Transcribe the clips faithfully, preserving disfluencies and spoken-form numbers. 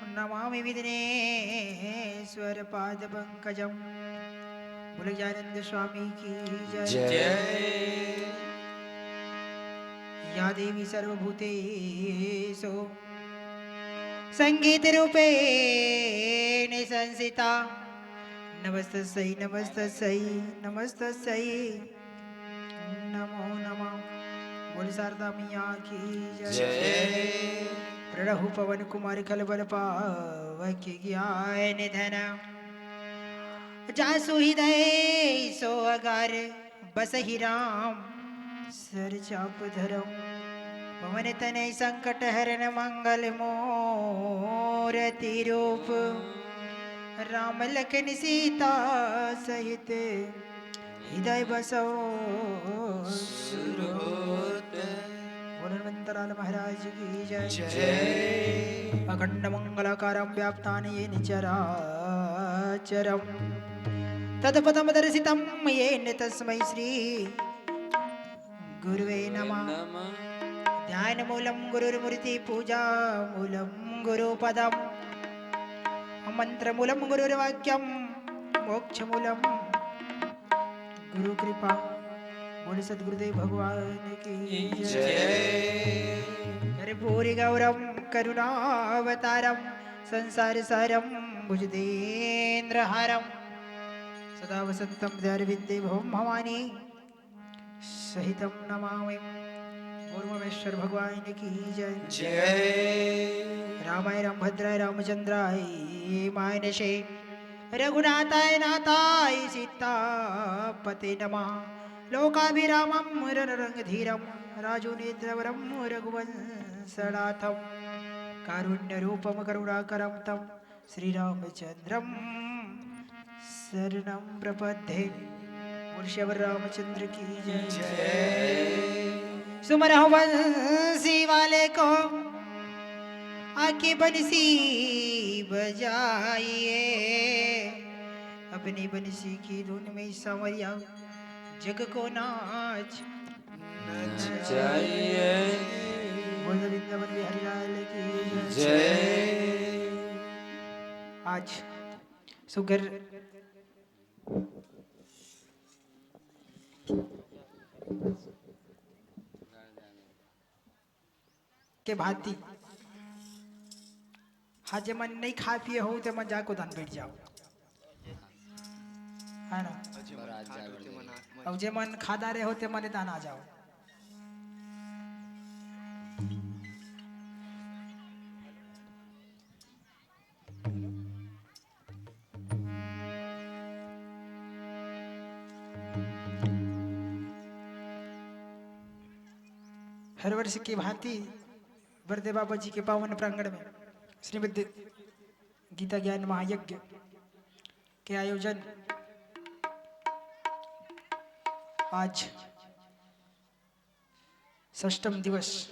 नमामि विघ्नेश्वर पाद पंकजम। बोले गजानंद स्वामी की जय। जय। या देवी सर्वभूतेषु संगीत रूपेण संस्थिता। नमस्तस्यै, नमस्तस्यै, नमस्तस्यै नमो नमः। बोल शारदा मैया की जय। जय। प्रणहु पवन कुमार खलबल पावक ज्ञान धन। जासु हृदय सो अगार बसहि राम सर चाप धरम। पवन तनय संकट हरण मंगल मूरति रूप। राम लखन सीता सहित हृदय बसो सुरभूत। बोल हनुमंत लाल महाराज की जय। जय। अखंड मंगलाकारं व्याप्तानि येन चराचरम्। तत्पदं दर्शितं येन तस्मै श्री गुरुवे नमः। नमः। ध्यान मूलं गुरुर्मूर्ति, पूजा मूलं गुरुपदम्। मंत्र मूलं गुरुर्वाक्यं, मोक्ष मूलं गुरु कृपा। बोले सदगुरुदेव भगवान की जय। जय। कर्पूरी गौरम करुणावतारम संसार सारम भुजगेंद्रहारम सदा वसंतम हृदयारविंदे भवम भवानी सहितम नमामि। बोल उमामेश्वर भगवान की जय। जय। रामाय रामभद्राय रामचंद्राय मानसे रघुनाथाय नाथाय सीतापते नमः। लोकाभिरामं रणरंगधीरं राजो नेत्रवरं रघुवंशनाथं कारुण्यरूपं करुणाकरं तं श्रीरामचंद्रं शरणं प्रपद्ये। बोल श्यावर रामचंद्र की जय। जय। सुमरहु बंसी वाले को आके बंसी बजाइए। अपनी बंसी की धुन में सांवरिया जग को नाच नचाइए। बोल वृंदावन बिहारी लाल की जय। जय। आज सुगर के भांति। हाँ, जे मन नहीं खा पिए हो, ते मन जाको धन बैठ जाओ, है ना? अउ जे मन खा डारे हो, ते मन दान आ जाओ। हर वर्ष की भांति बरदे बाबा जी के पावन प्रांगण में श्रीमद गीता ज्ञान महायज्ञ के आयोजन आज षष्टम दिवस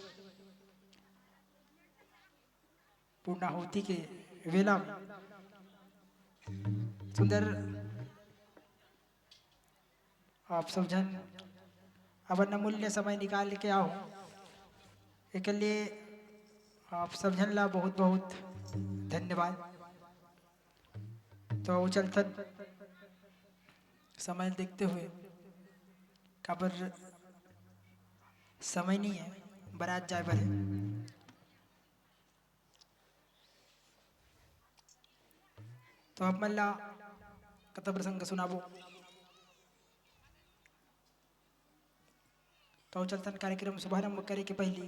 पूर्णाहुति के वेला में सुंदर आप सब झन अपन अमूल्य समय निकाल के आओ, एकर लिए आप सब झन ला बहुत बहुत धन्यवाद। तो चलथन समय देखते हुए, काबर समय नहीं है, बारात जाए बर है। तो आप मन ला कथा प्रसंग सुनाबो। तो चलथन कार्यक्रम शुभारंभ करे के पहली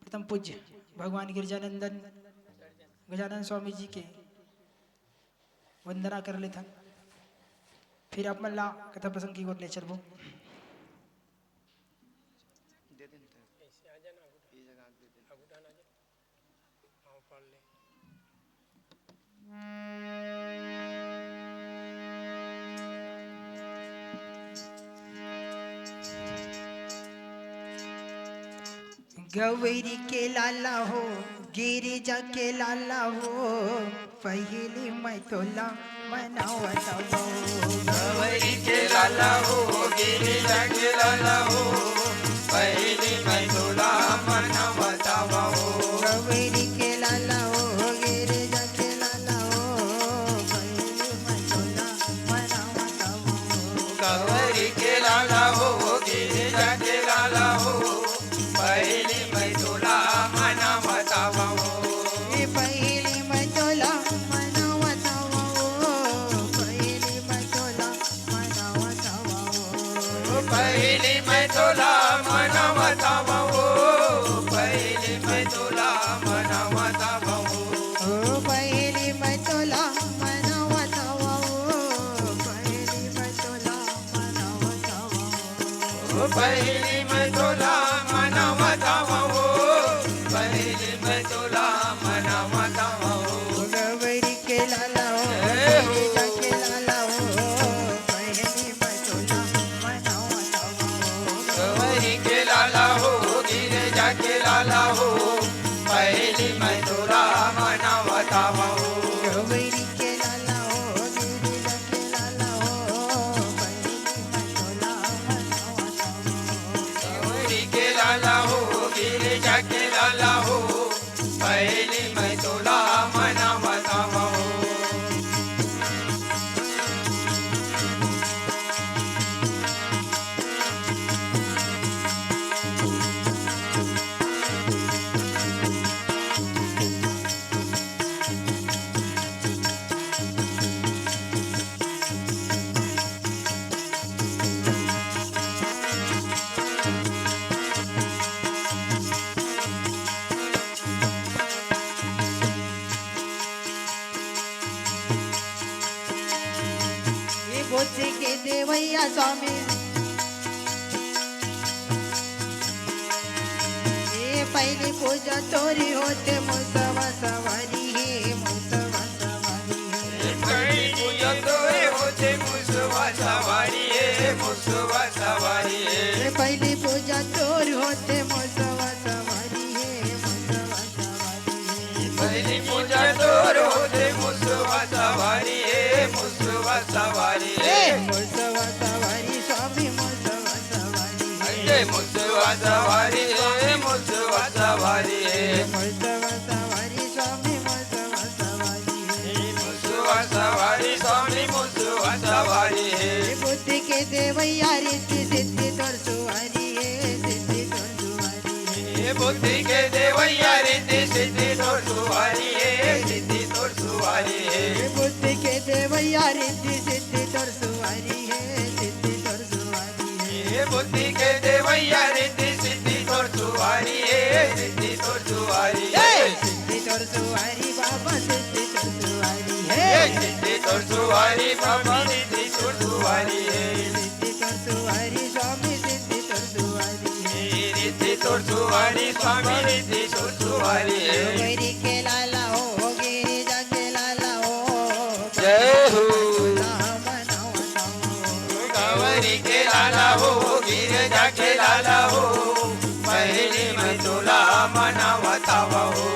प्रथम पूज्य भगवान गिरजानंदन गजानन स्वामी जी के वंदना कर लेथन, फिर आप मन ला कथा प्रसंग की ओर ले चलबो। गौरी के लाला हो, गिरिजा के लाला हो, पहिली मैं तोला मनावत हवं। गौरी के लाला हो, गिरिजा के लाला हो, पहिली मैं तोला मनावत हवं। गौरी के लाला हो, गिरजा के लाला हो, पहिली मैं तोला मनावत हवं। गौरी के लाला हो, गिरजा के लाला हो, पहिली मैं तोला मनावत हवं। ए पहिली मैं तोला मनावत हवं, पहिली मैं तोला मनावत हवं। पहिली मैं तोला मनावत हवं, पहिली मैं तोला मनावत हवं। ओ पहिली मैं तोला मनावत हवं, पहिली मैं तोला मनावत हवं। ओ पहिली मैं तोला मनावत हवं, पहिली मैं तोला मनावत हवं। गौरी के लाला हो, ए हो। गिरजा के लाला हो, पहिली मैं तोला मनावत हवं। गौरी के लाला हो, गिरजा के लाला हो, पहिली मैं तोला मनावत हवं। गौरी के लाला हो, गिरजा के लाला हो, पहिली मैं तोला मनावत हवं। गौरी के लाला हो, गिरजा के लाला हो, पहिली मैं तोला मनावत हवं। ए बुद्धि के देवैया स्वामी, ए पहिली पूजा तोरी होथे मुसवा सवारी हे, मुसवा सवारी हे। ए पहिली पूजा तोरी होथे मुसवा सवारी हे, मुसवा सवारी हे। ए पहिली पूजा तोरी होथे मुसवा सवारी हे, मुसवा सवारी हे। पहिली पूजा तोर होथे मुसवा सवारी हे, मुसवा सवारी हे। ए मुसवा सवारी स्वामी मुसवा सवारी हे। ए मुसवा सवारी हे, मुसवा सवारी हे। मुसवा सवारी स्वामी मुसवा सवारी हे। मुसवा सवारी स्वामी मुसवा सवारी हे। बुद्धि के देवैया रिद्धि सिद्धि तोर सुवारी हे, सिद्धि तोर सुवारी हे। बुद्धि के देवैया रिद्धि सिद्धि तोर सुवारी हे, सिद्धि तोर सुवारी हे। बुद्धि के देवैया रिद्धि सिद्धि तोर सुवारी हे, सिद्धि तोर सुवारी हे। बुद्धि के देवैया रिद्धि सिद्धि तोर सुवारी हे, सिद्धि तोर सुवारी हे। सिद्धि तोर सुवारी बाबा सिद्धि तोर सुवारी हे। सिद्धि तोर सुवारी बाबा रिद्धि तोर सुवारी हे। सिद्धि तोर सुवारी स्वामी सिद्धि तोर सुवारी हे। रिद्धि तोर सुवारी स्वामी रिद्धि तोर सुवारी हे। गौरी के लाला हो, गिरिजा के लाला हो, जय हो। गौरी के लाला हो, गिरजा के लाला हो, पहिली मैं तोला मनावत हवं।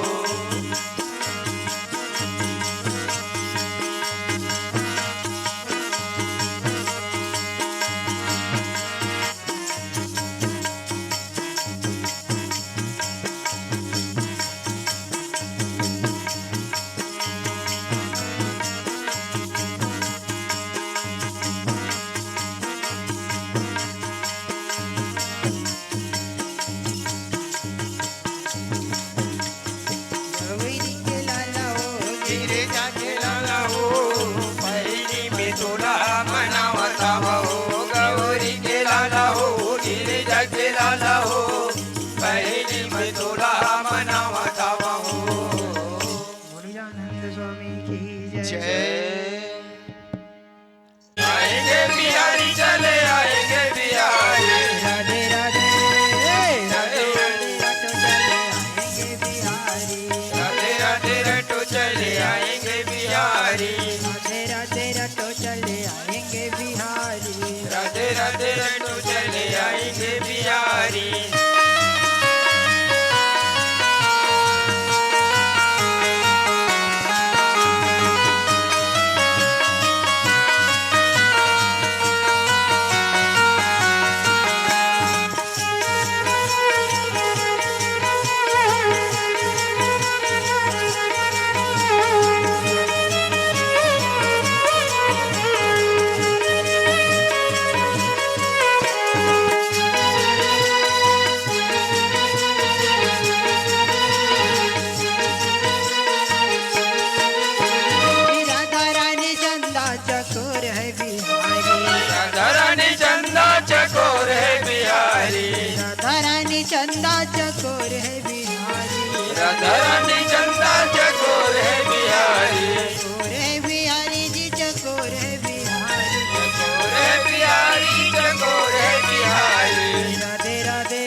चंदा चकोर है बिहारी। राधा रानी चंदा चकोर है बिहारी। चकोर है बिहारी जी, चकोर है बिहारी। चकोर है बिहारी, चकोर है बिहारी। राधे राधे।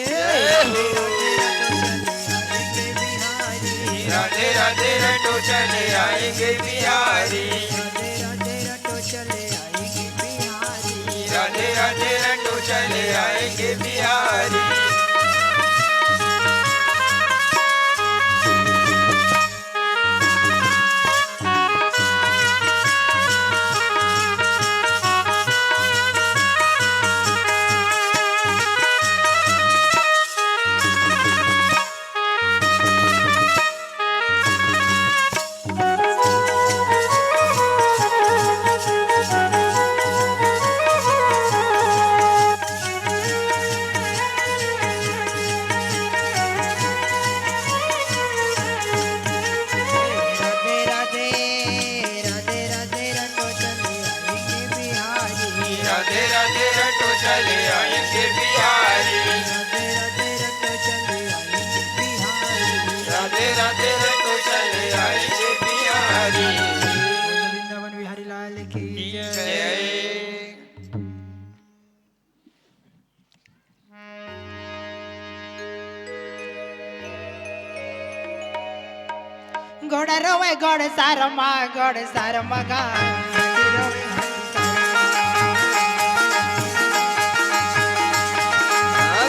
जय हो। राधे राधे रटो चले आएंगे बिहारी। राधे राधे रटो चले आएंगे बिहारी। राधे राधे रटो चले आएंगे बिहारी। राधे राधे, राधे राधे रटो चले आएंगे बिहारी। राधे राधे रटो चले आएंगे बिहारी। राधे राधे रटो चले आएंगे बिहारी। राधे राधे रटो चले आएंगे बिहारी। वृंदावन बिहारी लाल की जय। गोड़ रोवे गोड़ सारमा, गोड़ सारमा गा।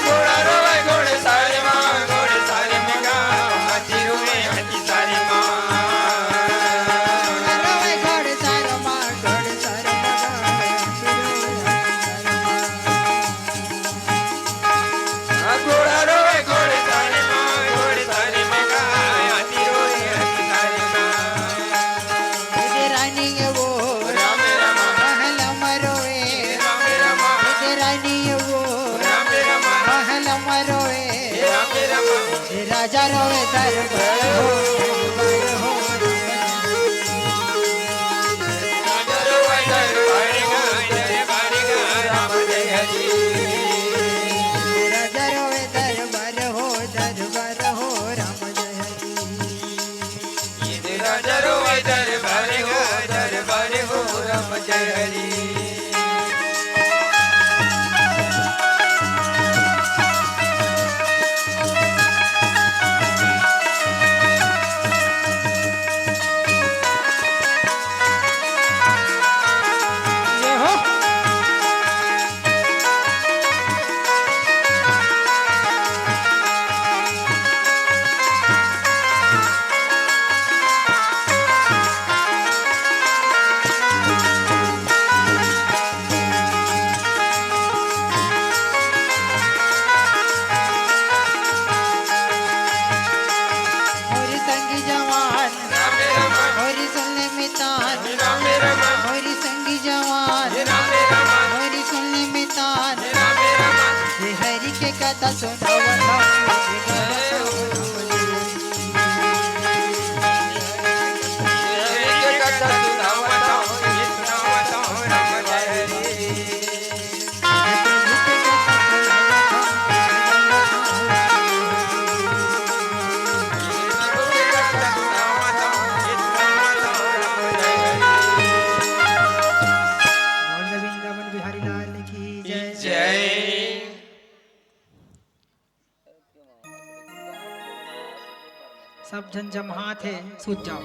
गोड़ रोवे गोड़ सारमा, गोड़ सारमा गा। हाथी रोवे हाथी सारमा। गोड़ रोवे गोड़ सारमा, गोड़ सारमा गा। हाथी रोवे हाथी सारमा। घोड़ा रोए घोड़े सारे माँ, घोड़े सारे में कहा, हाथी रोए हाथी सारे माँ। इधर रानी ये वो राम राम। महल मरोए। राम राम। इधर रानी ये वो राम राम। महल मरोए। राम राम। राजा रोए दरबार हो, दरबार हो। राजा रोए दरबार हो, दरबार हो, राम जय हरी। राजा रोए दरबार हो, दरबार हो, राम जय हरी। मोरी संगी जवान, मोरी सुन ले मितान, मोरी संगी जवान, मोरी सुन ले मितान। ये हरि के कथा सुनावत हूँ। वृंदावन बिहारी लाल की जय। जय। सब झन जम्हात हे, सूत जाव।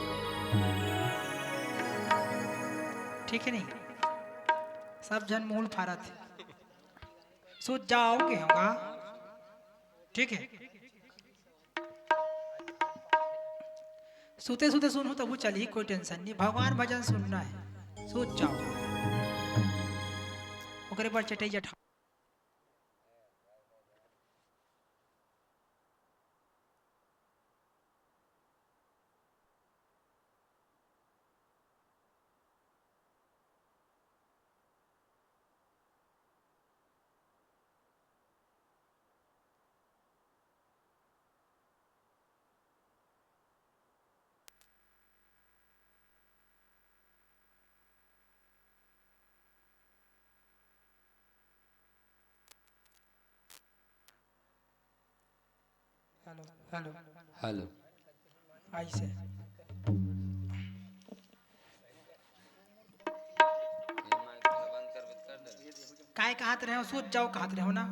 ठीक हे नहीं? सब झन मूल फारत हे, सूत जाव के होगा। ठीक हे, सुते सुते सुनहू तभू चलही, कोई tension नहीं। भगवान भजन सुनना हे, सूत जाव। ओकरे बर चटई जठा हेलो। हेलो। ऐसे। काय कहत रहे हो? सूत जाओ कहत रहे हो ना?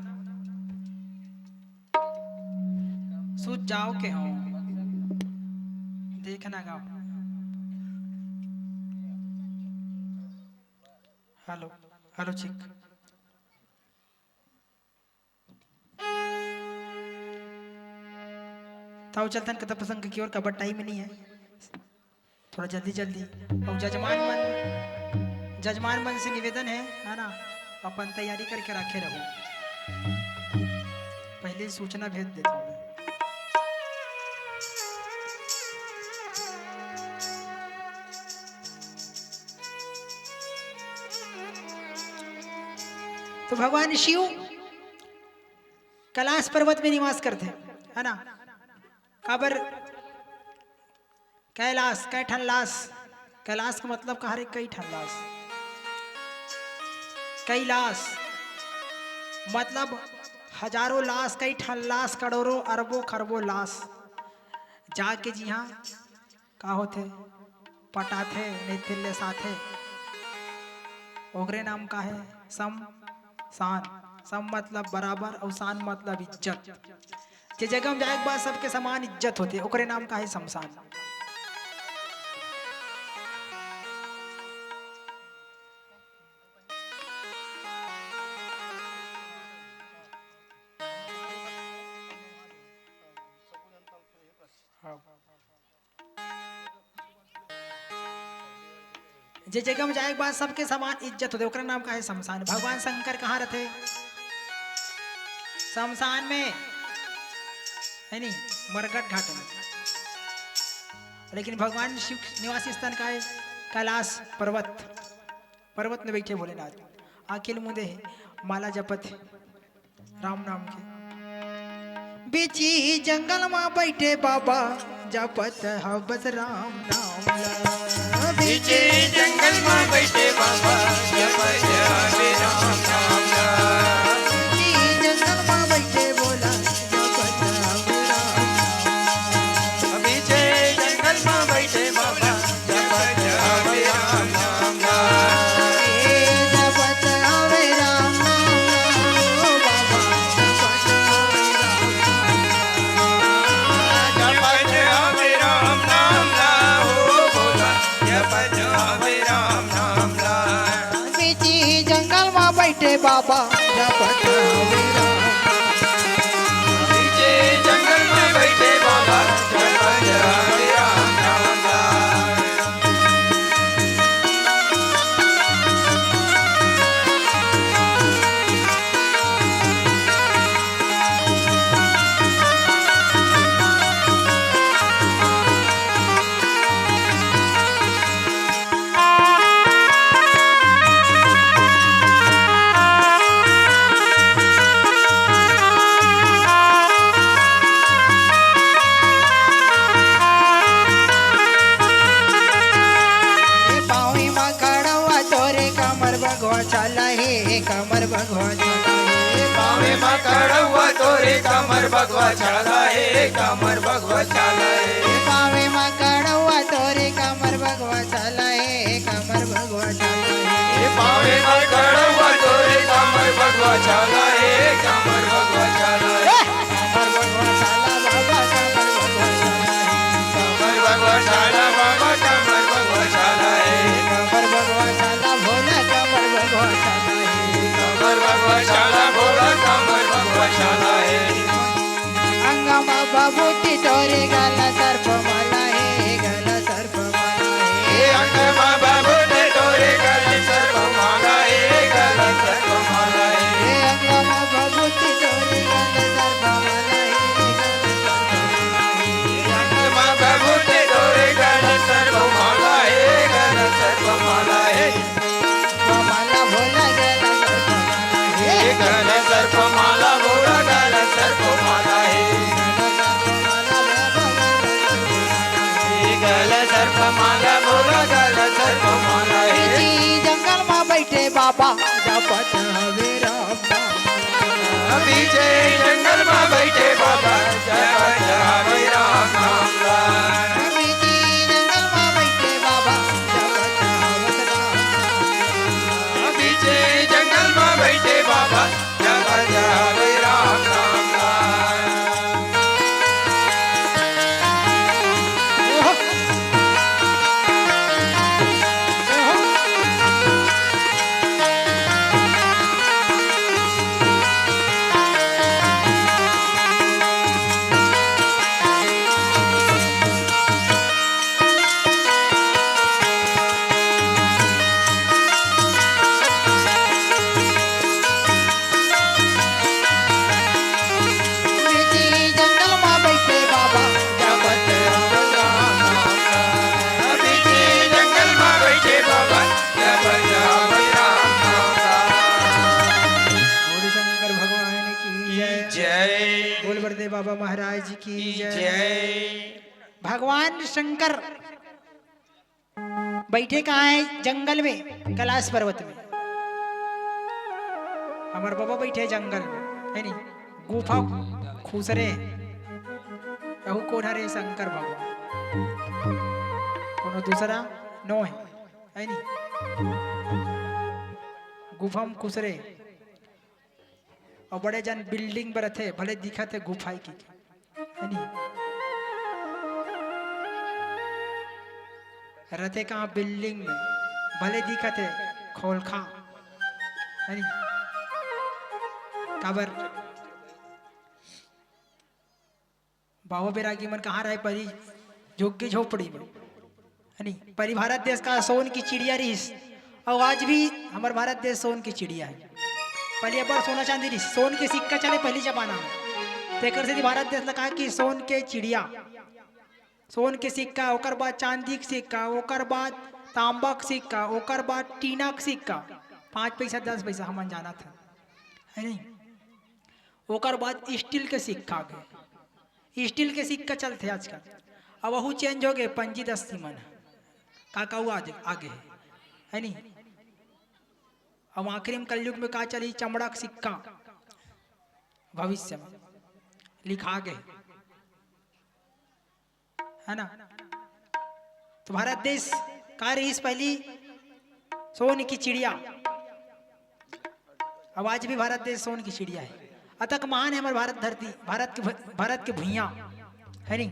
सूत जाओ के हो। देखना गाओ। हेलो, हेलो, ठीक। ताऊ चलतन कथा प्रसंग की ओर, काबर टाइम नहीं है, थोड़ा जल्दी जल्दी। और जजमान मन, जजमान मन से निवेदन है, है ना, अपन तैयारी करके रखे रहो, पहले ही सूचना भेज देता हूँ मैं। तो भगवान शिव कैलाश पर्वत में निवास करथे, है ना? काबर कैलाश, कै ठन लाश, कैलाश का मतलब का हरे? कई ठन लाश। कैलाश मतलब हजारों लाश, कई ठन लाश, करोड़ों, अरबों, खरबों लाश जाके जिहाँ का होथे, पटाथे, नहीं फिर ले साथे। ओकरे नाम का है? शमशान। शम मतलब बराबर अउ शान मतलब इज्जत। जे जगह में जाए के बाद सबके समान इज्जत होथे, ओकरे नाम का है? शमशान। हाँ। जे जगह में जाए के बाद सबके समान इज्जत होथे, ओकरा नाम का है? शमशान। भगवान शंकर कहाँ रथे? शमशान में, है नी, मरघट घाट में। लेकिन भगवान शिव निवास स्थान का है? कैलाश पर्वत। पर्वत में बैठे भोलेनाथ, आखिल मुदे हे, माला जपत हे राम नाम के। बीच ही जंगल मा बैठे बाबा, जपत ह बस राम नाम ला। बीच ही जंगल मा बैठे बाबा, जपत हवे राम नाम ला। बीच ही जंगल मा बैठे भोला, जपत हवे राम नाम ला। बीच ही जंगल मा बैठे बाबा, जपत हवे राम नाम ला। ए जपत हवे राम नाम ला, ओ बाबा, जपत हवे राम नाम ला। जपत हवे राम नाम ला, ओ भोला, जपत हवे राम नाम ला। बीच ही जंगल मा बैठे बाबा, जपत हवे राम। बीच ही जंगल मा बैठे बाबा, जपत हवे राम नाम ला। ए पाँव म खड़वा तोरे कमर बघवा छाला हे, कमर बघवा छाला हे। पाँव म खड़वा तोरे कमर बघवा छाला हे, कमर बघवा छाला हे। पाँव म खड़वा तोरे कमर बघवा छाला हे, कमर बघवा छाला हे। पाँव म खड़वा तोरे कमर बघवा छाला हे, कमर बघवा छाला हे। कमर बघवा छाला बाबा, कमर बघवा छाला हे। कमर बघवा छाला बाबा, कमर बघवा छाला हे। कमर बघवा छाला भोला, कमर बघवा छाला हे। कमर बघवा छाला भोला, कमर बघवा छाला हे। अंग मा भभूति तोरे गला सर्प माला हे, गला सर्प माला हे। अंग मा भभूति तोरे गला सर्प माला हे, गला सर्प माला हे। अंग मा भभूति तोरे गला सर्प माला हे, गला सर्प माला हे। अंग मा भभूति तोरे गला सर्प माला हे, गला सर्प माला हे। माला भोला गला सर्प माला हे। गला सर्प माला भोला गला सर्प माला हे। गला सर्प माला भोला गला सर्प माला हे। बीच जंगल मा बैठे बाबा, जपत हवे राम नाम। बीच जंगल मा बैठे बाबा, जपत बाबा महाराज की जय। भगवान शंकर बैठे कहाँ है? जंगल में, कैलाश पर्वत में। हमर बाबा बैठे जंगल में, है नी? गुफा खुसरे, कहू कोन हरे? शंकर भगवान। कोनो दूसरा नो है, है नी? गुफा में खुसरे। अउ बड़े जन building बरथे, भले दिखत हे गुफा ही की, है नी? रथे कहाँ? Building में, भले दिखत हे खोलखा, है नी? काबर? बाबा बैरागी मन कहाँ रहे? परी झुग्गी झोपड़ी में, है नी? परी भारत देश का सोन की चिड़िया रहिस, अउ आज भी हमर भारत देश सोन की चिड़िया है। पहली अब्बड़ सोना चांदी रहिस, सोन के सिक्का चले पहली जमाना में, तेकर सेती भारत देश ला कहा कि सोन के चिड़िया, सोन के सिक्का, ओकर बाद चांदी के सिक्का, ओकर बाद तांबा के सिक्का, ओकर बाद टीना के सिक्का, पाँच पैसा, दस पैसा हमन जानत हन, है नी? ओकर बाद steel के सिक्का आ गे, steel के सिक्का चलथे आजकल। अब वहू change हो गे, पंजी दस्ती मन का का आ गे, है नी? अब आखिरी में कलयुग में का चलही? चमड़ा के सिक्का भविष्य में लिखा गे, है ना? तो भारत देश का रहिस पहली? सोन की चिड़िया। अब आज भी भारत देश सोन की चिड़िया है। अतक महान है हमर भारत धरती, भारत के भ-, भारत के भुइयां, है नी?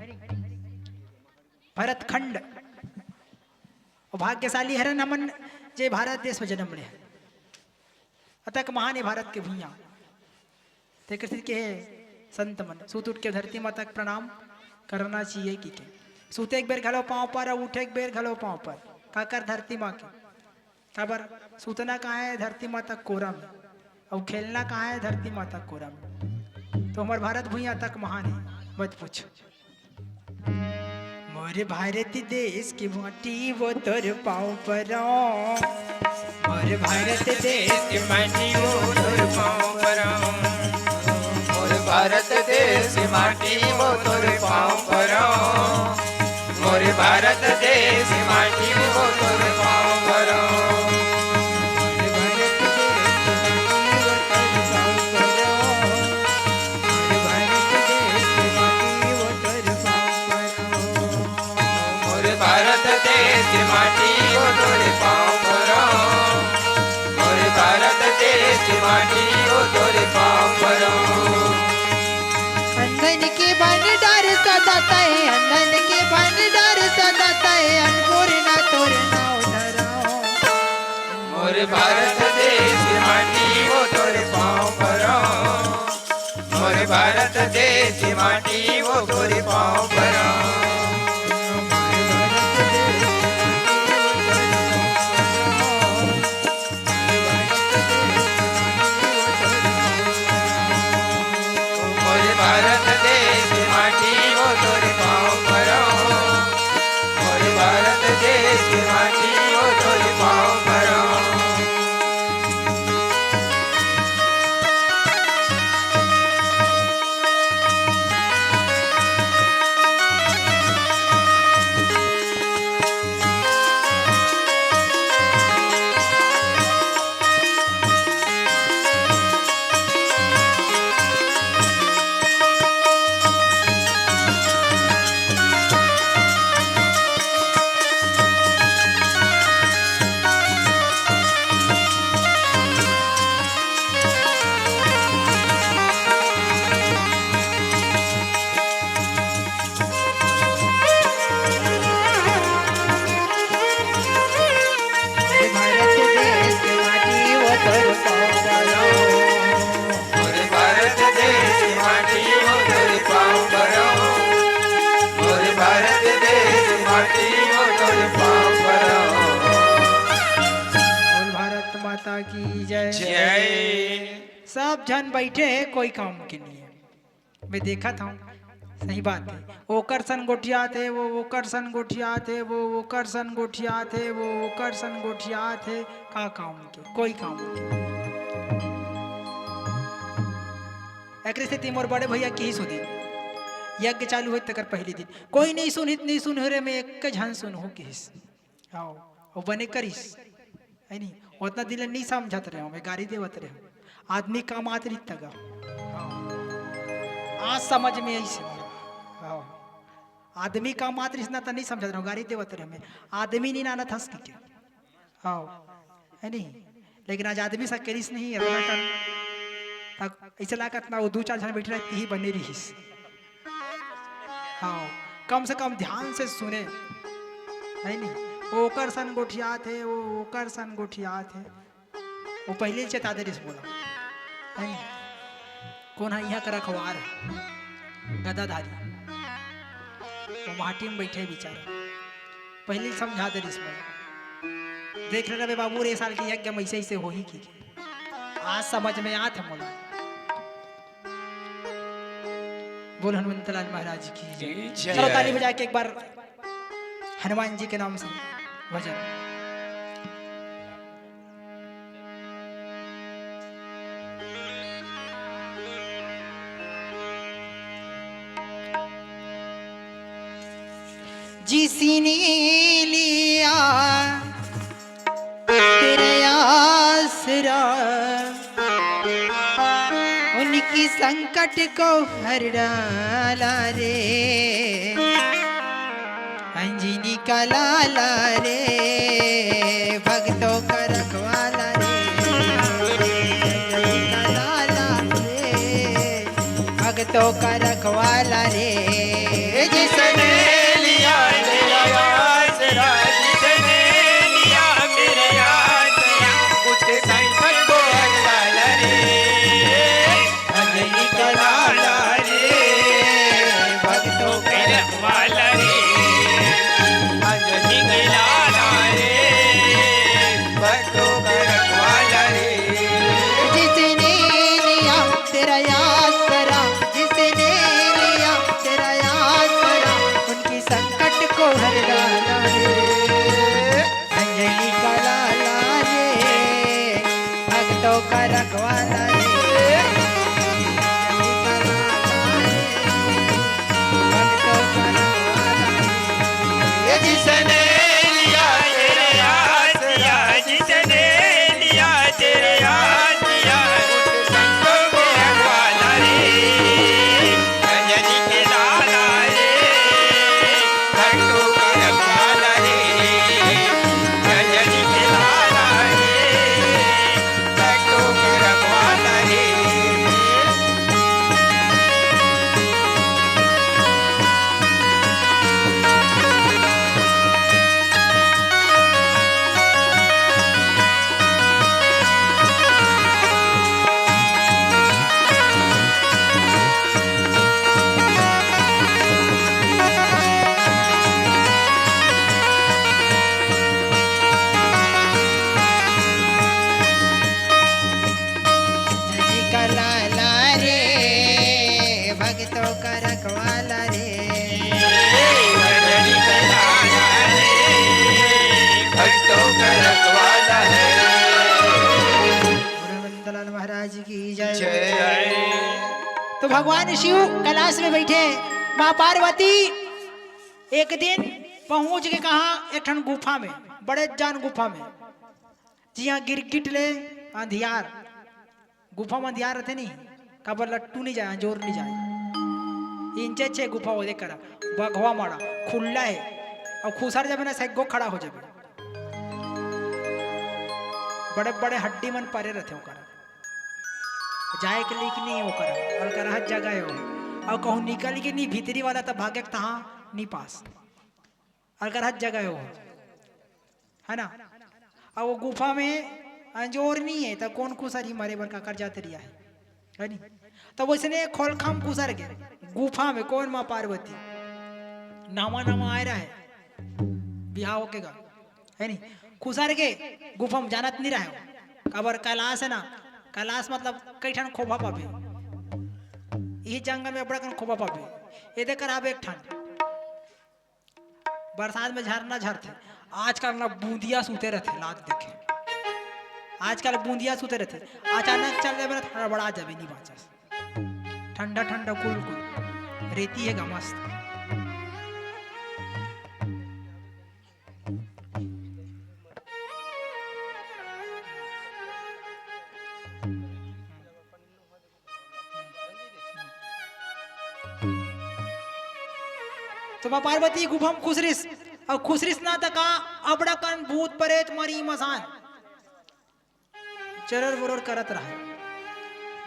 भारत खंड। अउ भाग्यशाली हरन हमन जे भारत देश में जन्म ले हन। अतक महान है भारत के भुइयां। तेकर सेती कहे संत मन, "सुत उठ के धरती माता के प्रणाम करना चाहिए" कि के। सुते एक बेर घलो पाँव पर, अउ उठे एक बेर घलो पाँव पर। काकर? धरती माँ के। काबर? सुतना कहाँ है? धरती माता के कोरा में। अउ खेलना कहाँ है? धरती माता के कोरा में। तो हमर भारत भुइयां अतक महान है, मत पूछो। मोर भारत देश की माटी वो तोर पाँव परो। मोर भारत देश की माटी वो तोर पाँव परो। मोर भारत देश की माटी वो तोर पाँव परो। मोर भारत देश की माटी वो तोर पाँव परो। मोर भारत देश की माटी वो तोर पाँव परो। मोर भारत देश की माटी वो तोर पाँव परो। मोर भारत देश की माटी वो तोर पाँव परो। मोर भारत देश की माटी वो तोर पाँव परो। अंगन के भंडार सदा तय, अंगन के भंडार सदा तय, अन्नपूर्णा तोर नाव धरो। मोर भारत देश की माटी वो तोर पाँव परो। मोर भारत देश की माटी वो तोर पाँव परो। मोर भारत देश की माटी वो तोर पाँव परो। मोर भारत देश की माटी वो तोर पाँव परो। भारत देश के माटी वो तोर पाँव परो। मोर भारत देश की माटी वो तोर पाँव परो। मोर भारत देश की माटी वो तोर पाँव परो। बोल भारत माता की जय। जय। सब झन बैठे हे, कोई काम के नहीं है। मैं देखत हूँ, सही बात है। ओकर सन गोठियात हे, वो ओकर सन गोठियात हे, वो ओकर सन गोठियात हे, वो ओकर सन गोठियात हे। का काम के? कोई काम के। एकरे सेती मोर बड़े भैया किहिस होही, यज्ञ चालू होय तेकर पहिली दिन, "कोई नहीं सुनही त नहीं सुनहू रे, मैं एक झन सुनहूं" किहिस। हव, वो बने करिस, है नी? ओतना दिन ले नहीं समझत रहे हंव, मैं गारी देवत रहे हंव। आदमी काम आत रहिस त गा। हव। आज समझ में आइस हे मोला। हव। आदमी काम आत रहिस ना त नहीं समझत रहे हंव, गारी देवत रहे हंव मैं। आदमी नहीं नानत हस कहिके। हव, है नहीं? लेकिन आज आदमी सा करिस नहीं, अतना कन, तक ऐसे लागत ना, वो दू चार झन बैठे रहते ही बने रहिस। हव, कम से कम ध्यान से सुने, है नहीं? वो ओकर सन गोठियात हे, वो ओकर सन गोठियात हे। वो पहले ही चेता दे रहिस मोला, है नहीं? कोन ह इहाँ के रखवार हे, गदाधारी, वो माटी में बैठे बेचारा। पहले ही समझा दे रहिस मोला, "देख ले रबे बाबू, रे साल के यज्ञ में ऐसे ऐसे होही" कहिके। आज समझ में आत हे मोला। बोल हनुमंत लाल महाराज की जय। जय। चलो ताली बजा के एक बार हनुमान जी के नाम से भजन। जिसने लिया तेरा आसरा, उनकी संकट को हर डाला रे। अंजनी का लाला रे, भक्तों का रखवाला रे। अंजनी का लाला रे, भक्तों का रखवाला रे। जिसने लिया तेरा आसरा, जिसने लिया मेरा आसरा, उसके संकट को हर डाला रे। अंजनी का लाला रे, भक्तों का रखवाला रे। अंजनी का लाला रे, भक्तों का रखवाला रे। जिसने लिया तेरा आसरा, जिसने लिया तेरा आसरा, उनकी संकट को हर डाला रे। अंजनी का लाला रे, भक्तों का रखवाला रे। अंजनी का लाला रे, भक्तों का रखवाला रे। ये जिसने लिया तेरे आसरा, जिसने लिया तेरे आसरा, उस संतों को रखवाला रे। अंजनी के लाला रे, भक्तों का रखवाला रे। अंजनी के लाला रे, भक्तों का रखवाला रे। अंजनी का लाला रे, भक्तों का रखवाला रे। अंजनी का लाला रे, भक्तों का रखवाला है। बोलो नंदलाल महाराज की जय। जय। तो भगवान शिव कैलाश में बैठे, माँ पार्वती एक दिन पहुंच के कहा एक ठन गुफा में, बड़े जान गुफा में, जिहां गिरगिट ले अंधियार, गुफा में अंधियार रहिथे नहीं, काबर लट्टू नहीं जाय, अंजोर नहीं जाय, इंचे छे गुफा ओदे करा, बघवा माड़ा, खुल्ला हे, अउ खुसर जाबे ना, सैगो खड़ा हो जाबे, बड़े बड़े हड्डी मन परे रहिथे ओकर। जाए के लिए कि नहीं ओकर, अलकरहत जगह हे वो। अउ कहूँ निकल के नहीं भीतरी वाला त भागे के तहाँ नहीं पास। अलकरहत जगह हे वो, है ना? अउ वो गुफा में अंजोर नहीं हे, त कोन खुसरही मरे बर काकर जात रिया हे, है नहीं? त वैसने खोलखा म खुसर गे गुफा में, कोन माँ पार्वती नवा नवा आए रहे बिहाव होके गा, है नहीं? खुसर गे गुफा में, जानत नहीं रहे। काबर कैलाश हे ना, कैलाश मतलब कई ठन खोभा पाबे, इही जंगल में बड़ा कन खोभा पाबे। एदे कर आबे एक ठन, बरसात में झरना झरथे, आजकल ना बूंदिया सूते रहिथे, लात देखे, आजकल बूंदिया सूते रहिथे, अचानक चल देबे ना, हड़बड़ा जाबे, नहीं बाँचस। ठंडा ठंडा कुल कुल। रेती हे गा मस्त। तो माँ पार्वती गुफा म खुसरिस, अउ खुसरिस ना त का, अबड़ा कन भूत परेत मरी मसान चरर बुरर करत रहय।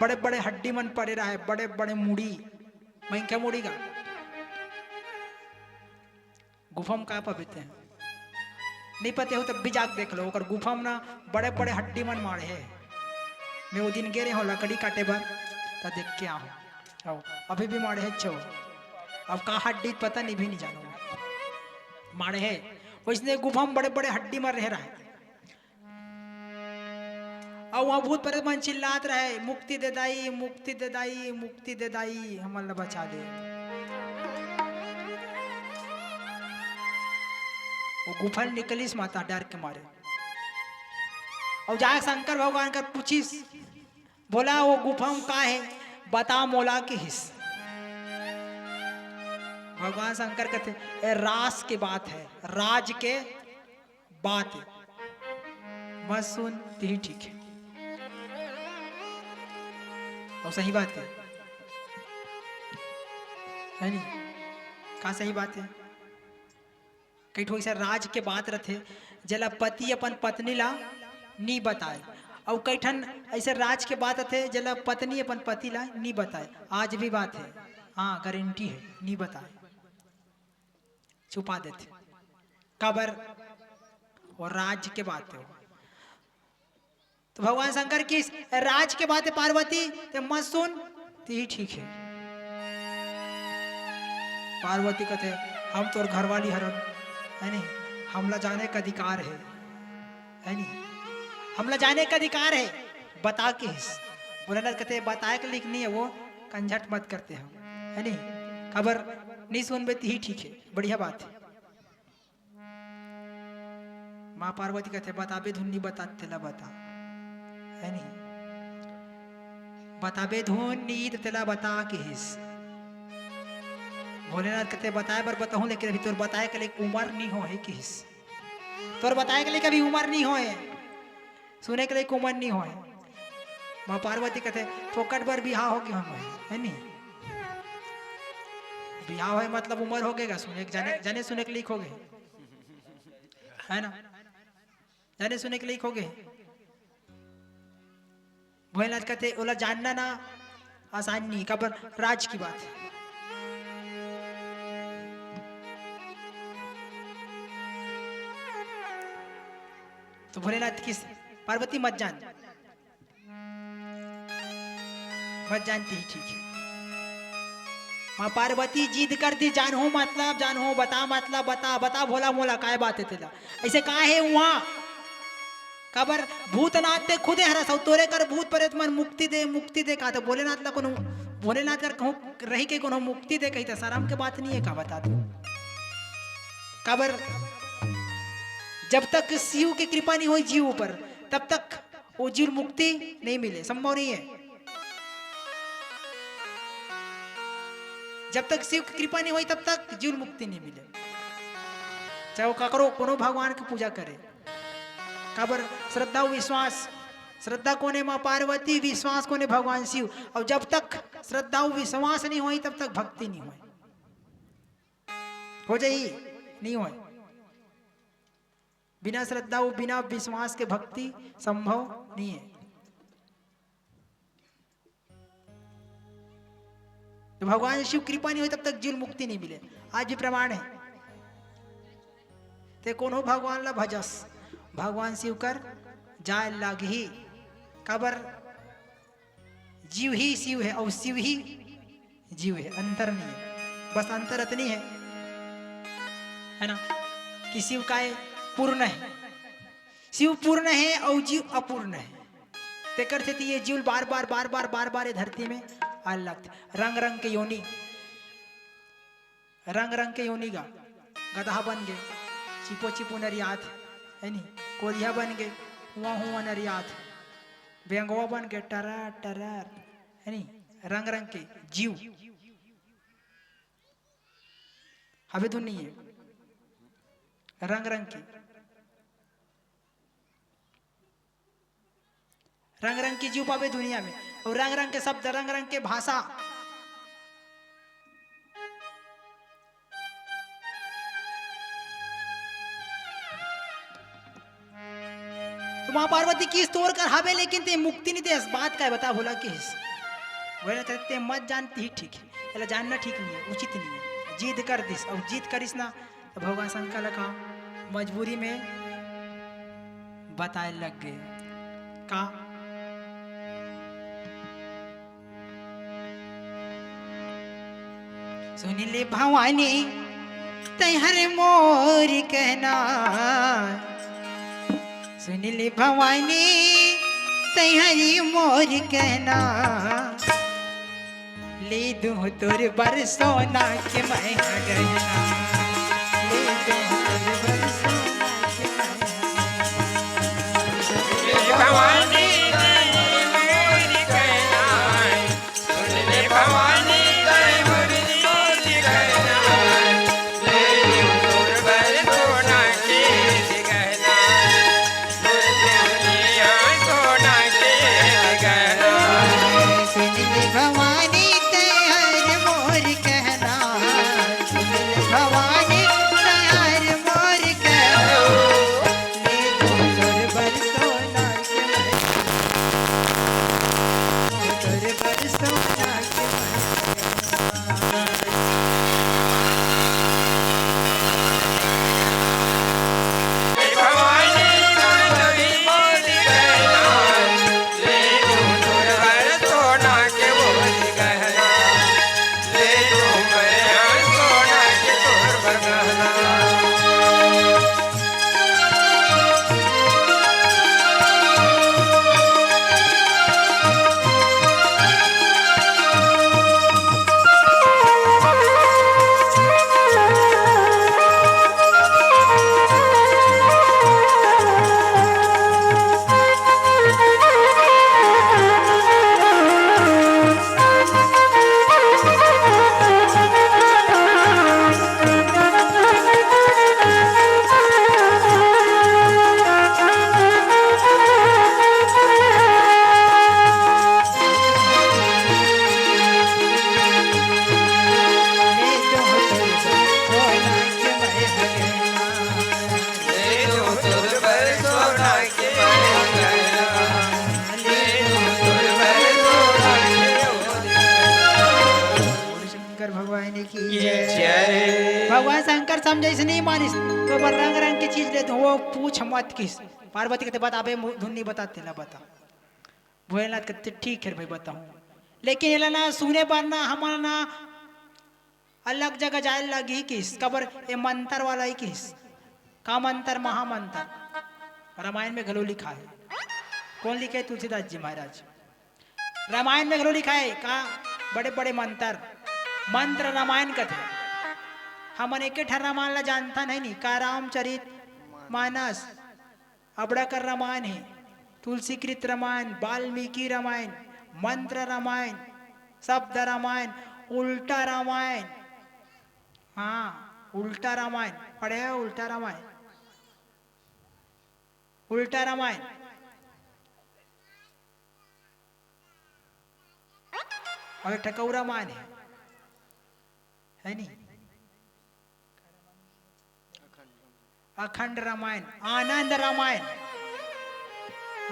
बड़े बड़े हड्डी मन पड़े रहय, बड़े बड़े मुड़ी, मनखे मुड़ी का। गुफा म का पाबे तें? नइ पते हो त भी जाके देख लो, ओकर गुफा म ना बड़े बड़े हड्डी मन माड़े हे। मैं ओ दिन गे रेहेंव लकड़ी काटे बर, त देख के आएंव। अभी भी माड़े हे छो। अब का हड्डी पता नइ, भी नइ जानों। माड़े हे। वइसने गुफा म बड़े बड़े हड्डी मन रहे रहय। अउ उहाँ भूत प्रेत मन चिल्लात रहय, "मुक्ति दे दाई, मुक्ति दे दाई, मुक्ति दे दाई, हमन ला बचा दे।" ओ गुफा ले निकलिस माता डर के मारे। अउ जाके शंकर भगवान कर पूछिस, "भोला, ओ गुफा म का हे? बता मोला," किहिस। भगवान शंकर कथे, "ए रास के बात हे, राज के बात हे, मत सुन, तिही ठीक हे।" अउ सही बात हे, हे नी? का सही बात हे? कई ठो अइसे राज के बात रथे, जेला पति अपन पत्नी ला नी बताय, अउ कई ठन अइसे राज के बात रथे, जेला पत्नी अपन पति ला नी बताय। आज भी बात हे, हाँ, गारंटी हे, नी बताय, छुपा देथे। काबर? वो राज के बात हे। तो भगवान शंकर किहिस, "राज के बात हे पार्वती, तें मत सुन, तिही ठीक हे।" पार्वती कथे, "हम तोर घरवाली हरन, हे नी? हमला जाने के अधिकार हे, हे नी? हमला जाने के अधिकार हे, बता," किहिस। भोलेनाथ कथे, "बताय के लइक नइ हे वो, कंझट मत करते हम, हे नी? काबर नइ सुनबे, तिही ठीक हे, बढ़िया बात हे।" माँ पार्वती कथे, "बताबे धुन नी बता, तेला बता।" हे नी? "बताबे धुन नी त तेला बता," किहिस। भोलेनाथ कथे, "बताय बर बताहूँ, लेकिन अभी तोर बताय के लइक उमर नी होहे," किहिस। "तोर बताय के लइक अभी उमर नी होहे।" सुने के लइक उमर नी होय। माँ पार्वती कथे, "फोकट बर बिहाव होगे हमर, हे नी? बिहाव होय मतलब उमर होगे गा, सुने के, जाने, जाने सुने के लइक होगे, हे ना? जाने सुने के लइक होगे।" भोलेनाथ कथे, "ओला जानना ना आसान नइ हे, काबर राज के बात हे।" तो भोलेनाथ किहिस, "पार्वती मत जान, मत जान, तिही ठीक हे।" माँ पार्वती जिद कर दिस, "जानहूँ मतलब, जानहूँ, बता मतलब, बता, बता भोला मोला, काय बात हे तेला? अइसे का हे उहाँ?" काबर भूतनाथ तें खुदे हरस, अउ तोरे कर भूत प्रेत मन मुक्ति दे, मुक्ति दे कहाथे। भोलेनाथ ला कोनो, भोलेनाथ कर कहूँ रहि के कोनो मुक्ति दे कही त सरम के बात नइ हे का, बता तू? काबर जब तक शिव के कृपा नइ होय जीव ऊपर, तब तक ओ जीव ल मुक्ति नइ मिले, संभव नइ हे। जब तक शिव के कृपा नइ होय, तब तक जीव ल मुक्ति नइ मिले, चाहे वो ककरो, कोनो भगवान के पूजा करे। काबर? श्रद्धा अउ विश्वास। श्रद्धा कोन हे? माँ पार्वती। विश्वास कोन हे? भगवान शिव। अउ जब तक श्रद्धा अउ विश्वास नइ होय, तब तक भक्ति नइ होय। हो जाही? नइ होय। बिना श्रद्धा अउ बिना विश्वास के भक्ति संभव नइ हे। तो भगवान शिव कृपा नइ होय, तब तक जीव ल मुक्ति नइ मिले। आज भी प्रमाण हे। तें कोनो भगवान ला भजस, भगवान शिव कर जाय लागही। काबर? जीव ही शिव हे अउ शिव ही जीव हे, अंतर नइ हे। बस अंतर अतनी हे, हे ना, कि शिव काय पूर्ण हे, शिव पूर्ण हे अउ जीव अपूर्ण हे। तेकर सेती ये जीव ल बार-बार, बार-बार, बार-बार ये धरती में आय ल लागथे। रंग-रंग के योनि, रंग-रंग के योनि गा, गदहा बन गे, चिपो चिपो नरियात, हे नी? कोरिहा बन गे, हुआं हुआं नरियात, बेंगवा बन गे, टरर टरर, हे नी? रंग-रंग के जीव। अबे तो नहीं है। रंग रंग के, रंग रंग के जीव पाबे दुनिया में, और रंग रंग के शब्द, रंग रंग के भाषा। तो माँ पार्वती किहिस, तोर कर हाबे, लेकिन ते मुक्ति नहीं देस। बात काय बता भोला किहिस। बोले, "ते मत जान, ते ही ठीक है, एला जानना ठीक नहीं है, उचित नहीं है।" जिद कर दिस, और जिद करिस ना, तो भगवान शंकर ला का मजबूरी में बताए लग गए। का? सुन ले भवानी, तैहर मोर कहना, सुन ले भवानी, तैहर मोर कहना, ले दूं तोर बर सोना के मैं गहना, ले दूं तोर बर सोना के मैं गहना। भवानी, भवानी, भवानी, तैहर मोर कहना, भवानी, तैहर मोर कहना, ले दूं तोर बर सोना के मैं, तोर बर सोना के मैं। शंकर भगवान की जय। जय। भगवान शंकर समझाइस नहीं मानिस, तो बर रंग रंग के चीज ले दूं, वो पूछ मत किहिस। पार्वती कथे, "बता बे, मु-, धुन नहीं बता, तेला बता।" भोलेनाथ कथे, "ठीक है भाई, बताऊं, लेकिन एला ना सुने बर ना, हमन ना अलग जगह जाए लगही किहिस, काबर ए मंतर वाला ही किहिस।" का मंतर? महामंतर। रामायण में घलो लिखा है। कौन लिखे? तुलसीदास जी महाराज। रामायण में घलो लिखा है का बड़े बड़े मंतर, मंत्र रामायण कथे। हमन एके ठन रामायण ला जानथन है नी का? रामचरित मानस, अबड़ा कर रामायण है, तुलसीकृत रामायण, वाल्मीकि रामायण, मंत्र रामायण, शब्द रामायण, उल्टा रामायण। हाँ, उल्टा रामायण पढ़े हो, उल्टा रामायण, उल्टा रामायण। और एक ठकौरा रामायण है, है नी? अखंड रामायण, आनंद रामायण,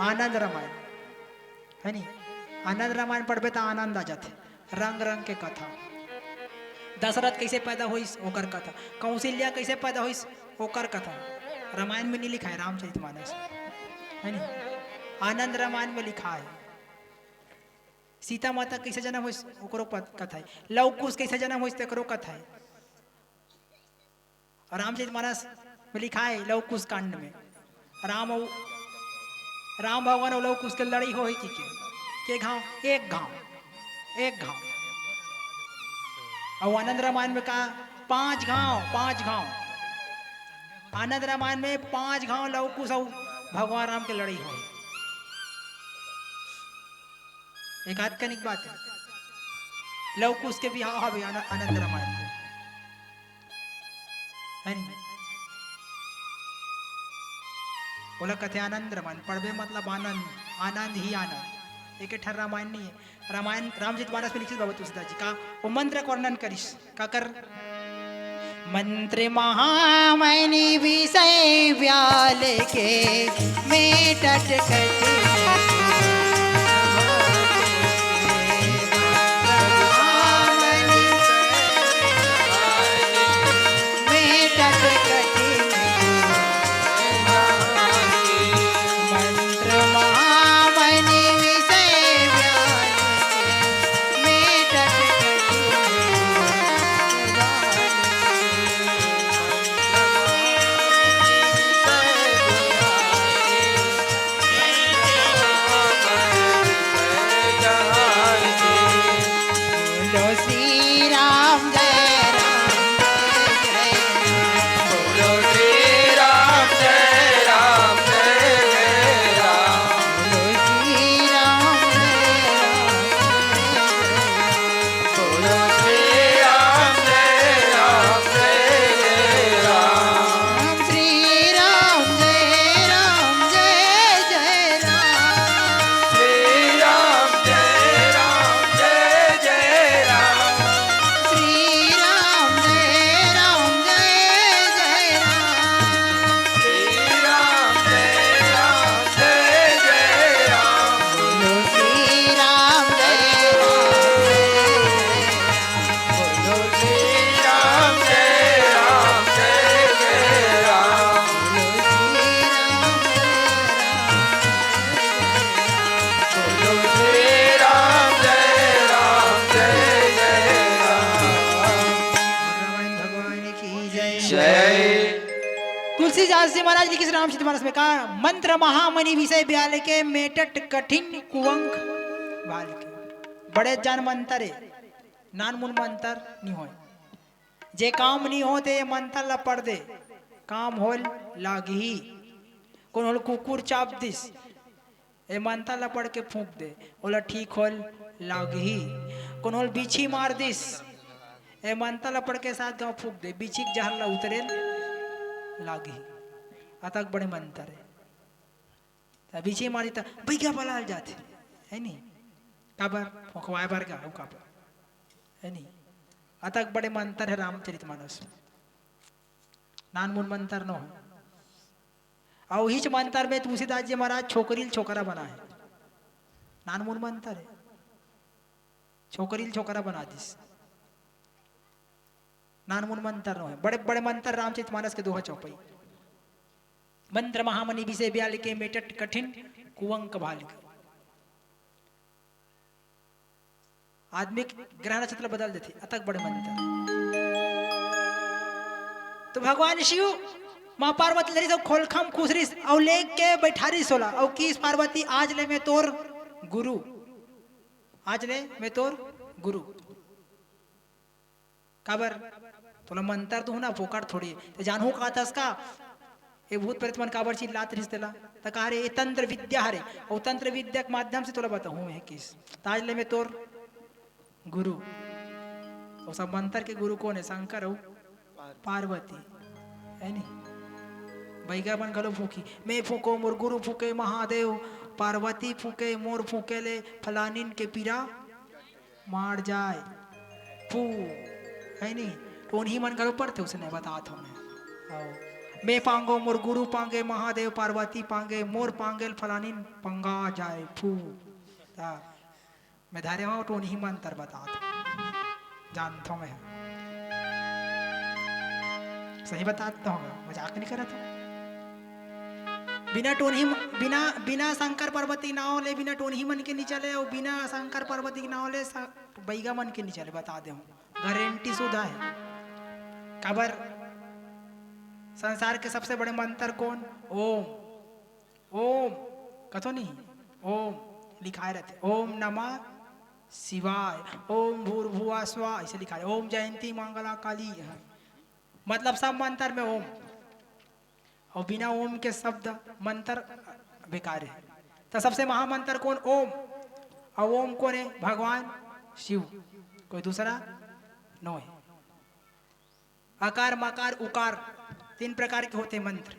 आनंद रामायण, है नी? आनंद रामायण पढ़बे त आनंद आ जाथे। रंग रंग के कथा, दशरथ कैसे पैदा होइस ओकर कथा, कौशल्या कैसे पैदा होइस ओकर कथा। रामायण में नहीं लिखा है, रामचरित मानस, है नी? आनंद रामायण में लिखा है। सीता माता कैसे जन्म होइस ओकरो कथा है, लव कुश कैसे जन्म होइस तेकरो कथा है। रामचरित मानस में लिखा है, लव कुश कांड में राम अउ, राम भगवान अउ लव कुश के लड़ाई होही कि के, के घाव? एक घाव, एक घाव। अउ आनंद रामायण में का? पांच घाव, पांच घाव। आनंद रामायण में पांच घाव लव कुश अउ भगवान राम के लड़ाई होही। एक आध कनिक बात है, लव कुश के बिहाव हवे आन-, आनंद रामायण में। ओला कथे आनंद रामायण। पढ़बे मतलब आनंद, आनंद ही आनंद। एक ठन रामायण नहीं है, रामायण रामचरित मानस में लिखिस बाबा तुलसीदास जी का, वो मंत्र के वर्णन करिस। काकर? मंत्र महामणि विषय व्याल के, मेटत कठिन। मेटत कठिन। मंत्र महामणि विषय व्याल के, मेटत कठिन। बोलो श्री राम जय राम जय जय राम। बोलो श्री राम जय राम जय जय राम। बोलो श्री राम जय राम जय जय राम। बोलो श्री राम जय राम जय जय राम। श्री राम जय राम जय जय राम। श्री राम जय राम जय जय राम। श्री राम जय राम जय जय राम। श्री राम जय राम जय जय राम। बोलो श्री राम जय राम जय जय राम। बोलो श्री राम जय राम जय जय राम। बोलो श्री राम जय राम जय जय राम। बोलो श्री राम जय राम जय जय राम। रामायण भगवान की जय। जय। तुलसीदास जी महाराज लिखिस रामचरित मानस में का, मंत्र महामणि विषय व्याल के, मेटत कठिन कुअंक भाल के। बड़े जान मंतर हे, नानमुन मंतर नी होय। जे काम नी होत हे, ये मंतर ला पढ़ दे, काम होल लागही। कोनो ल कुकुर चाब दिस, ए मंतर ला पढ़ के फूंक दे, ओला ठीक होल लागही। कोनो ल बिच्छी मार दिस, ए मंतर ला पढ़ के सात घांव फूंक दे, बिच्छी के जहर ला उतरेल लागही। अतक बड़े मंतर हे। त बिच्छी मारी त बइगा बलाल जाथे, हे नी? काबर? फोंकवाए बर गा, अउ काबर? हे नी? अतक बड़े मंतर हे रामचरित मानस। नानमुन मंतर नो हे। अउ इहीच मंतर में तुलसीदास जी महाराज छोकरी ल छोकरा बनाए। नानमुन मंतर हे। छोकरी ल छोकरा बना दिस। नानमुन मंतर नो हे। बड़े बड़े मंतर रामचरित मानस के दोहा चौपाई। मंत्र महामणि विषय व्याल के, मेटत कठिन कुअंक भाल के। आदमी के ग्रह नक्षत्र बदल देथे, अतक बड़े मंतर। तो भगवान शिव माँ पार्वती धरिस अउ खोलखा म खुसरिस अउ लेके बइठारिस ओला अउ किहिस, पार्वती, आज ले मैं तोर गुरु, आज ले मैं तोर गुरु। काबर? तोला मंतर तो हूँ ना, फोकट थोड़ी। ते जानहूँ का तस का? ए भूत प्रेत मन काबर चिल्लात रहिस तेला? त कहा रे, ए तंत्र विद्या हरे, अउ तंत्र विद्या के माध्यम से तोला बताहूँ मैं किस। त आज ले मैं तोर गुरु। अउ सब मंतर के गुरु कोन हे? शंकर अउ पार्वती, हे नी? बइगा मन घलो फूंकी, मैं फूंको, मोर गुरु फूंके महादेव, पार्वती फूंके, मोर फूंके ले फलानिन के पीरा माड़ जाए। फू, हे नी? टोनही मन घलो पड़थे, उसने बतात हूँ मैं। आओ। मैं पांगो, मोर गुरु पांगे, महादेव पार्वती पांगे, मोर पांगेल फलानिन पंगा जाए। फू। ता, मैं धरे हूँ, टोनही मंतर बतात हूँ। जानत हूँ मैं। सही बतात हूँ, मजाक नहीं करत हूँ। बिना टोनही म-, बिना, बिना शंकर पार्वती के नाव ले, बिना टोनही मन के नी चले, अउ बिना शंकर पार्वती के नाव ले स-, बइगा मन के नी चले, बता दे हूँ। गारंटी सुधा हे। काबर? संसार के सबसे बड़े मंतर कोन? ओम। ओम। कथो नहीं? ओम लिखाए रहिथे। ओम नमः शिवाय, ओम भूर्भुवः स्वः, अइसे लिखाए। ओम जयंती मंगला काली। मतलब सब मंतर में ओम। अउ बिना ओम के शब्द मंतर बेकार हे। त सबसे महामंतर कोन? ओम। अउ ओम कोन हे? भगवान शिव, कोई दूसरा नो हे। अकार, मकार, उकार, तीन प्रकार के होथे मंत्र।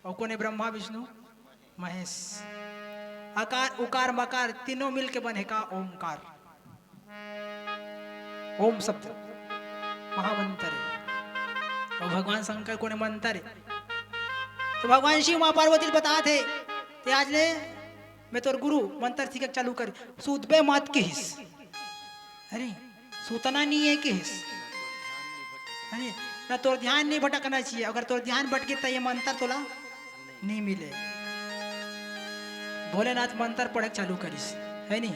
अउ कोने ब्रह्मा, विष्णु, महेश। अकार, उकार, मकार तीनों मिल के बने का ओमकार। ओम शब्द महामंत्र हे। अउ भगवान शंकर कोने मंत्र हे। तो भगवान शिव माँ पार्वती ल बतात हे, ते आज ले मैं तोर गुरु, मंत्र सीखे के चालू कर। सूतबे मत किहिस। अरे, सूतना नहीं है किहिस। अरे, ना तोर ध्यान नहीं भटकना चाहिए। अगर तोर ध्यान भटके त ये मंत्र तोला नहीं मिले। भोलेनाथ मंत्र पढ़े के चालू करिस, है नहीं?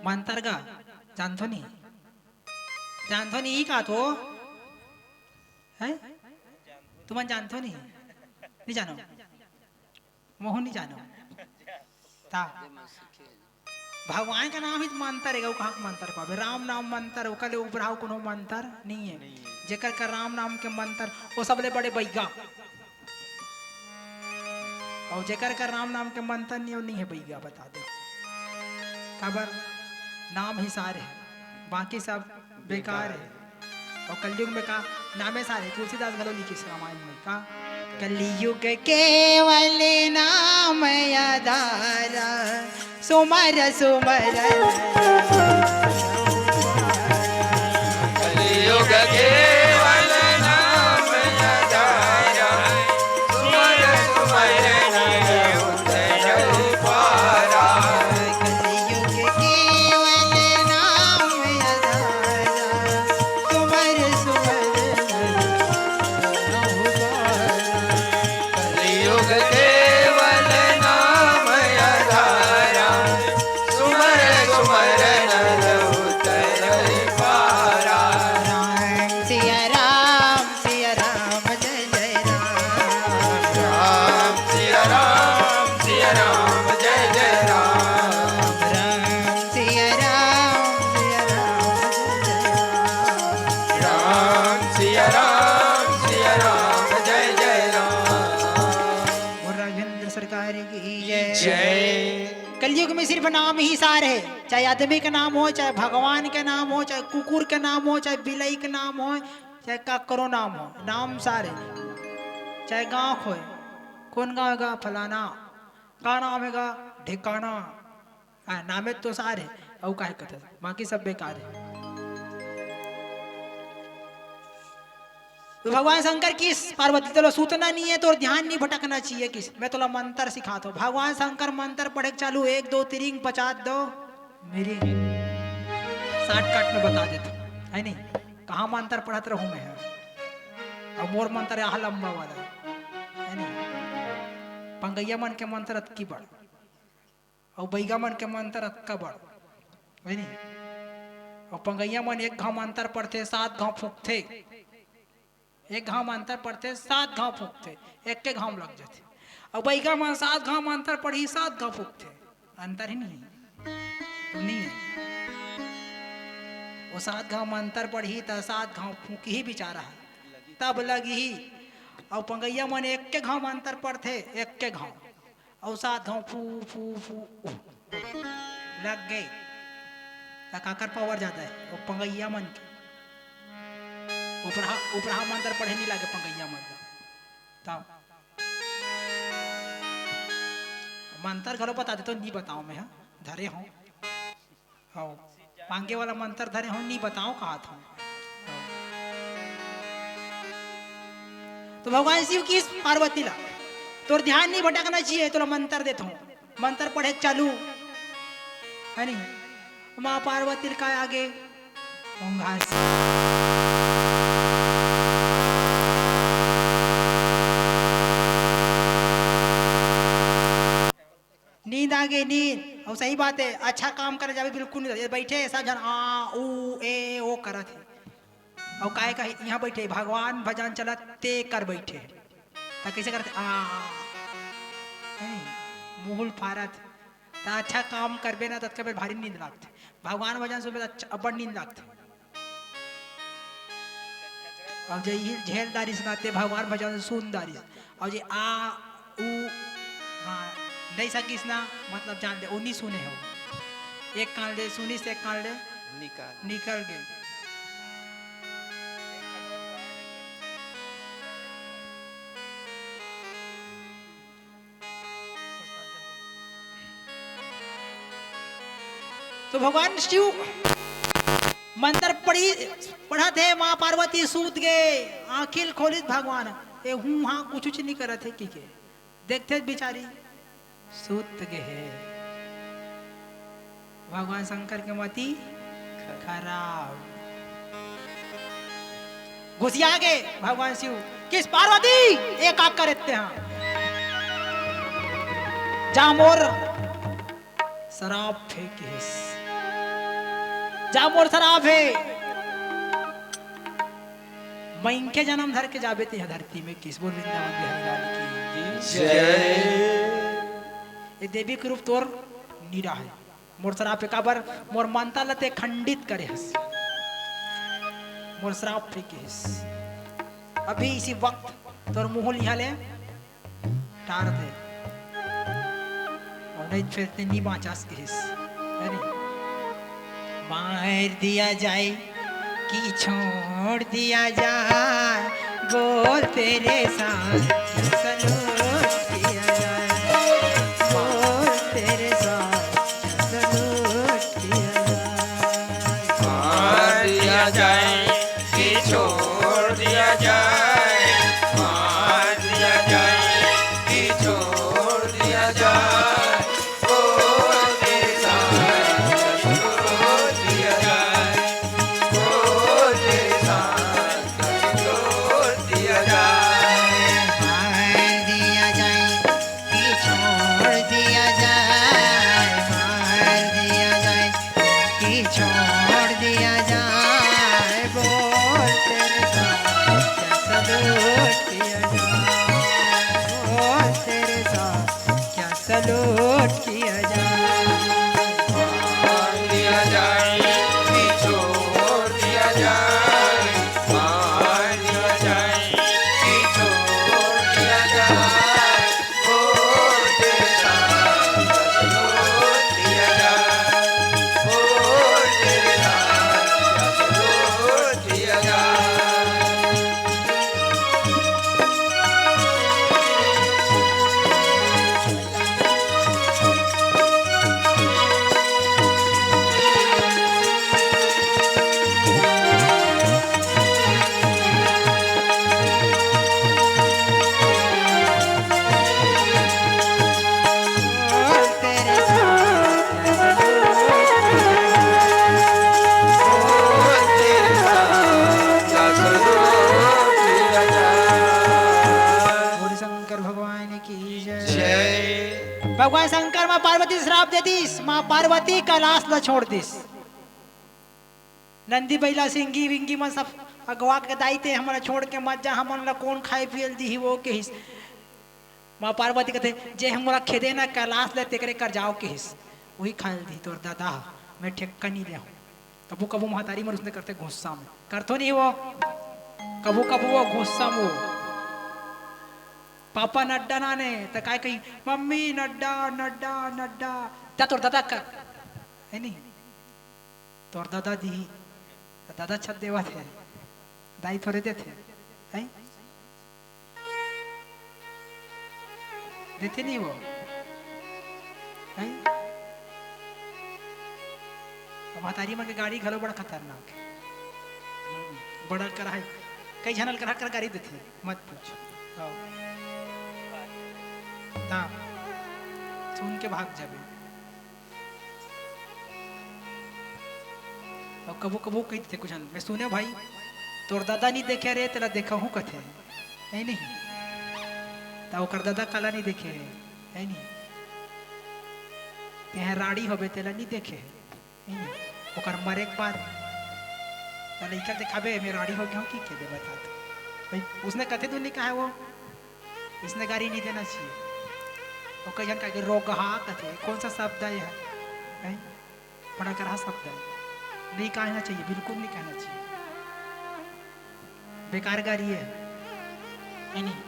मंत्र का जानथो नहीं? जानथो नहीं का तो? हैं? तुमन जानथो नहीं? नहीं जानो? महू नहीं जानो। ता भगवान का नाम ही मंत्र हे, अउ कहाँ के मंत्र पाबे? राम नाम मंत्र, ओकर ले उपराव कोनो मंत्र नहीं है। जेकर कर राम नाम के मंत्र, वो सबले बड़े बैगा। अउ जेकर कर राम नाम के मंत्र नहीं, वो नहीं है बैगा, बता दे। काबर? नाम ही सार हे, बाकी सब बेकार हे। अउ कलयुग में का नामे सार हे, तुलसीदास घलो लिखिस रामायण में का, "कलयुग केवल नाम आधारा, सुमर सुमर।" कलयुग केवल नाम आधारा, सुमर सुमर नर उतरउ पारा। कलयुग केवल नाम आधारा, सुमर सुमर नर उतरउ पारा। कलयुग केवल नाम आधारा, सुमर सुमर नर उतरइ पारा। राम सिया राम, सिया राम, जय जय राम। राम सिया राम, सिया राम, जय जय राम। राम सिया राम, सिया राम, जय जय राम। राम सिया राम, सिया राम, जय जय राम। बोल राघवेंद्र सरकार की जय। जय। कलयुग में सिर्फ नाम ही सार हे, चाहे आदमी के नाम हो, चाहे भगवान के नाम हो, चाहे कुकुर के नाम हो, चाहे बिलई के नाम हो, चाहे काकरो नाम हो, नाम सार हे। चाहे गाँव होय, कोन गाँव हे गा? फलाना। का नाम हे गा? ढिकाना। हाँ, नामे तो सार हे, अउ काहे कथस? बाकी सब बेकार हे। तो भगवान शंकर किहिस पार्वती, "तोला सूतना नहीं है, तोर ध्यान नहीं भटकना चाहिए किहिस। मैं तोला मंत्र सिखात हूँ।" भगवान शंकर मंत्र पढ़े के चालू, एक, दो, तिरिंग, पचात दो, मिरिंग। Shortcut में बता देत हूँ, है नहीं? कहाँ मंत्र पढ़त रहूँ मैं, अउ मोर मंत्र आह लंबा वाला, है नहीं? पंगइया मन के मंत्र अतकी बड़। अउ बइगा मन के मंतर अतका बड़, हे नी? अउ पंगइया मन एक घांव मंतर पढ़थे, सात घांव फूंकथे। एक घांव मंतर पढ़थे, सात घांव फूंकथे, एक्के घांव लग जाथे। अउ बइगा मन सात घांव मंतर पढ़ही, सात घांव फूंकथे। अंतर ही नहीं हे, तो नहीं हे। वो सात घांव मंतर पढ़ही, त सात घांव फूंकही बिचारा ह, तब लगही। अउ पंगइया मन एक्के घांव मंतर पढ़थे, एक्के घांव। अउ सात घांव फू, फू, फू, ऊ। लग गे। त काकर power जादा हे? वो पंगइया मन के। उपरहा, उपरहा मंतर पढ़े नी लागे पंगइया मन ल। तब मंतर घलो बता देथंव, नी बतावंव मैं ह, धरे हंव। हव, मांगे वाला मंतर धरे हंव, नी बतावंव कहत हंव। त भगवान शिव किहिस पार्वती ला, "तोर ध्यान नी भटकना चाहिए, तोला मंतर देथंव।" मंतर पढ़े चालू, हे नी? माँ पार्वती ल काय आगे? ओंघार। नींद आगे, नींद। अउ सही बात हे, अच्छा काम करे जाबे, बिल्कुल नींद आगे। बइठे हे सब झन आ, ऊ, ए, ओ करत हे। अउ काय कही, इहां बइठे, भगवान भजन चलत, ते कर बइठे। त कइसे करथे? आ, हे नी? मुहुल फारत। त अच्छा काम करबे ना, त अतका बेर भारी नींद लागथे। भगवान भजन सुनबे त अच्छा, अब्बड़ नींद लागथे। अउ जे इही ल झेल डारिस ना, ते भगवान भजन सुन डारिस। अउ जे आ, ऊ, हाँ, नइ सकिस ना, मतलब जान ले, ओ नी सुने हे। एक कान ले सुनिस, एक कान ले निकाल। निकल गे। तो भगवान शिव मंत्र पढ़ी, पढ़त हे, माँ पार्वती सूत गे, आँखी ल खोलिस भगवान, ए हूँ हाँ कुछ उछ नहीं करत हे, की के देखथे बिचारी सूत गे हे। भगवान शंकर के मति खराब। घुसिया गे भगवान शिव, किस पार्वती, ए का करत हे? जा मोर शराप हे किहिस, जा मोर शराप हे, मइनखे जन्म धर के जाबे तेहा धरती में किहिस। बोल वृंदावन बिहारी लाल की जय। ये देवी के रूप तोर निरा हे। मोर शराप हे काबर, मोर मंत्र ल ते खंडित करे हस, मोर शराप हे किहिस। अभी इसी वक्त तोर मुँह ल इहाँ ले टार दे। अउ नहीं फेर ते नी बाँचस किहिस। है नी? मार दिया जाए कि छोड़ दिया जाए, बोल तेरे साथ सलूट किया जाए, बोल तेरे साथ सलूट किया जाए। मार दिया जाए कि छोड़ दिया जाए, मार दिया जाए कि छोड़ दिया जाए। ओ तेरे साथ छोड़ दिया जाए, ओ तेरे साथ छोड़ दिया जाए। मार दिया जाए कि छोड़ दिया जाए, मार दिया जाए कि छोड़ दिया जाए, बोल तेरे साथ क्या सलूट किया जाए, बोल तेरे साथ क्या सलूट किया जाए। मार दिया जाए कि छोड़ दिया जाए, मार दिया जाए कि छोड़ दिया जाए। बोल शंकर भगवान की जय। जय। भगवान शंकर माँ पार्वती श्राप दे दिस, माँ पार्वती कैलाश ला छोड़ दिस। नंदी बैला सिंगी विंगी मन सब अगवा के दाई ते हमन ला छोड़ के मत जा, हमन ला कौन खाए पिए ल दिही वो किहिस। माँ पार्वती कथे, जे हमन ला खेदे ना कैलाश ले तेकरे कर जाओ किहिस, वही खाए ल दिही तोर दादा ह, मैं ठेक्का नहीं ले हूँ। कभू कभू महतारी मन उसने करथे गुस्सा में, करथो नहीं वो, कभू कभू वो गुस्सा में वो। पापा नड्डा नाने त काय कही, मम्मी नड्डा नड्डा नड्डा, जा तोर दादा कर, है नहीं? तोर दादा दिही, त दादा छत देवत हे, दाई थोरे देथे, हैं? देथे नहीं वो, हैं? अब महतारी मन के गाड़ी घलो बड़ा खतरनाक हे। हम्म, बड़ा कराए, कई झन ल करा कर गाड़ी देथे, मत पूछ। आओ। हाँ, सुन के भाग जाबे। अउ कभू कभू कहि देथे कुछ झन, मैं सुने भाई, तोर दादा नहीं देखे रे, तेला देखहूँ कथे, है नहीं? त ओकर दादा काला नहीं देखे हे, है नहीं? तेह राड़ी होबे, तेला नहीं देखे हे, है नहीं? ओकर मरे के बाद त लइका देखाबे, मैं राड़ी हो गया हूँ कि के दे बता तो। भाई, उसने कथे तो नहीं कहा है वो, इसने गारी नहीं देना चाहिए। वो कई झन कहा कि रोगहा कथे, कौन सा शब्द है यह? हैं? बड़ा करहा शब्द है, नहीं कहना चाहिए, बिल्कुल नहीं कहना चाहिए, बेकार गारी है, है नहीं?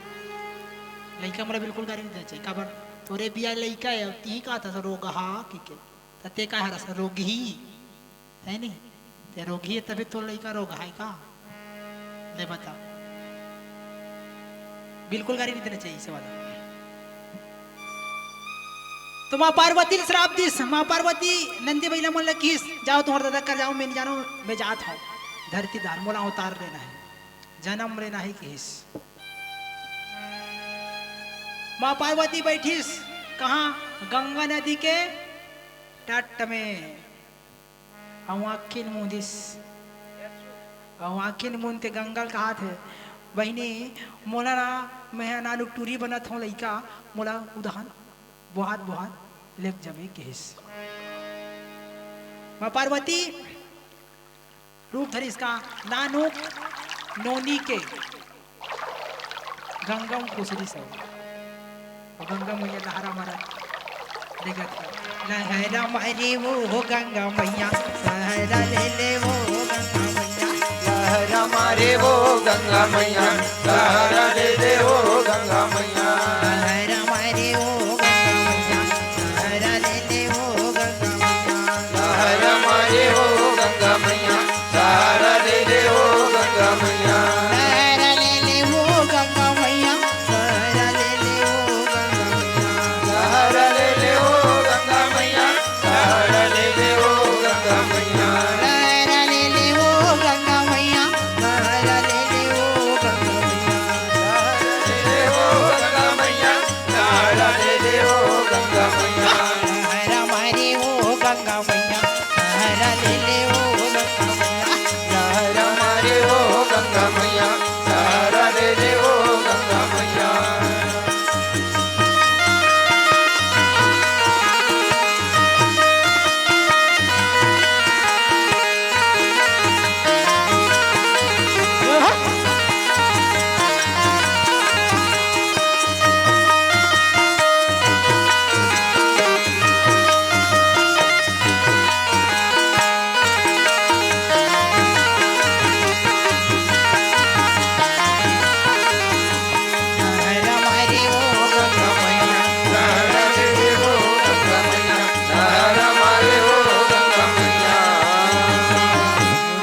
लइका मोला बिल्कुल गारी नहीं देना चाहिए। काबर? तोरे बिया लइका है, तिही कहा था रोगहा कि के, त ते का हरस रोगही, है नहीं? ते रोगही है तभी तो लइका रोगहा है का? ले बता, बिल्कुल गारी नहीं देना चाहिए इसे वाला। तो माँ पार्वती ल श्राप दिस। माँ पार्वती नंदी बइला मन ल किहिस, "जाओ, तुम्हार दादा कर जाओ, मैं नहीं जानों, मैं जात हूँ धरती दार, मोला अवतार लेना है, जन्म लेना है," किहिस। माँ पार्वती बैठिस कहाँ? गंगा नदी के तट में। अउ आँखिन मूंदिस। अउ आँखिन मूंद के गंगा ल कहाथे, "बहिनी, मोला ना, मैं ह नानुक टूरी बनत हूँ लइका, मोला उदहान बोहात बोहात लेग जबे," किहिस। माँ पार्वती रूप धरिस का नानुक नोनी के गंगा म खुसरिस हे। अउ गंगा मैया लहरा मारत देखत हे। लहरा मारे वो गंगा मैया, सहारा ले ले वो गंगा मैया। लहरा मारे वो गंगा मैया, सहारा ले ले वो गंगा मैया। लहरा मारे वो गंगा मैया, सहारा ले ले वो गंगा मैया। लहरा मारे वो गंगा मैया, सहारा ले ले वो गंगा मैया। लहरा ले ले वो गंगा मैया, सहारा ले ले वो गंगा मैया। लहरा ले ले वो गंगा मैया, सहारा ले ले वो गंगा मैया। लहरा ले ले वो गंगा मैया, सहारा ले ले वो गंगा मैया। लहरा ले ले वो गंगा मैया, सहारा ले ले वो गंगा मैया। लहरा मारे वो गंगा मैया, सहारा ले ले वो गंगा मैया। लहरा मारे वो गंगा मैया, सहारा ले ले वो गंगा मैया।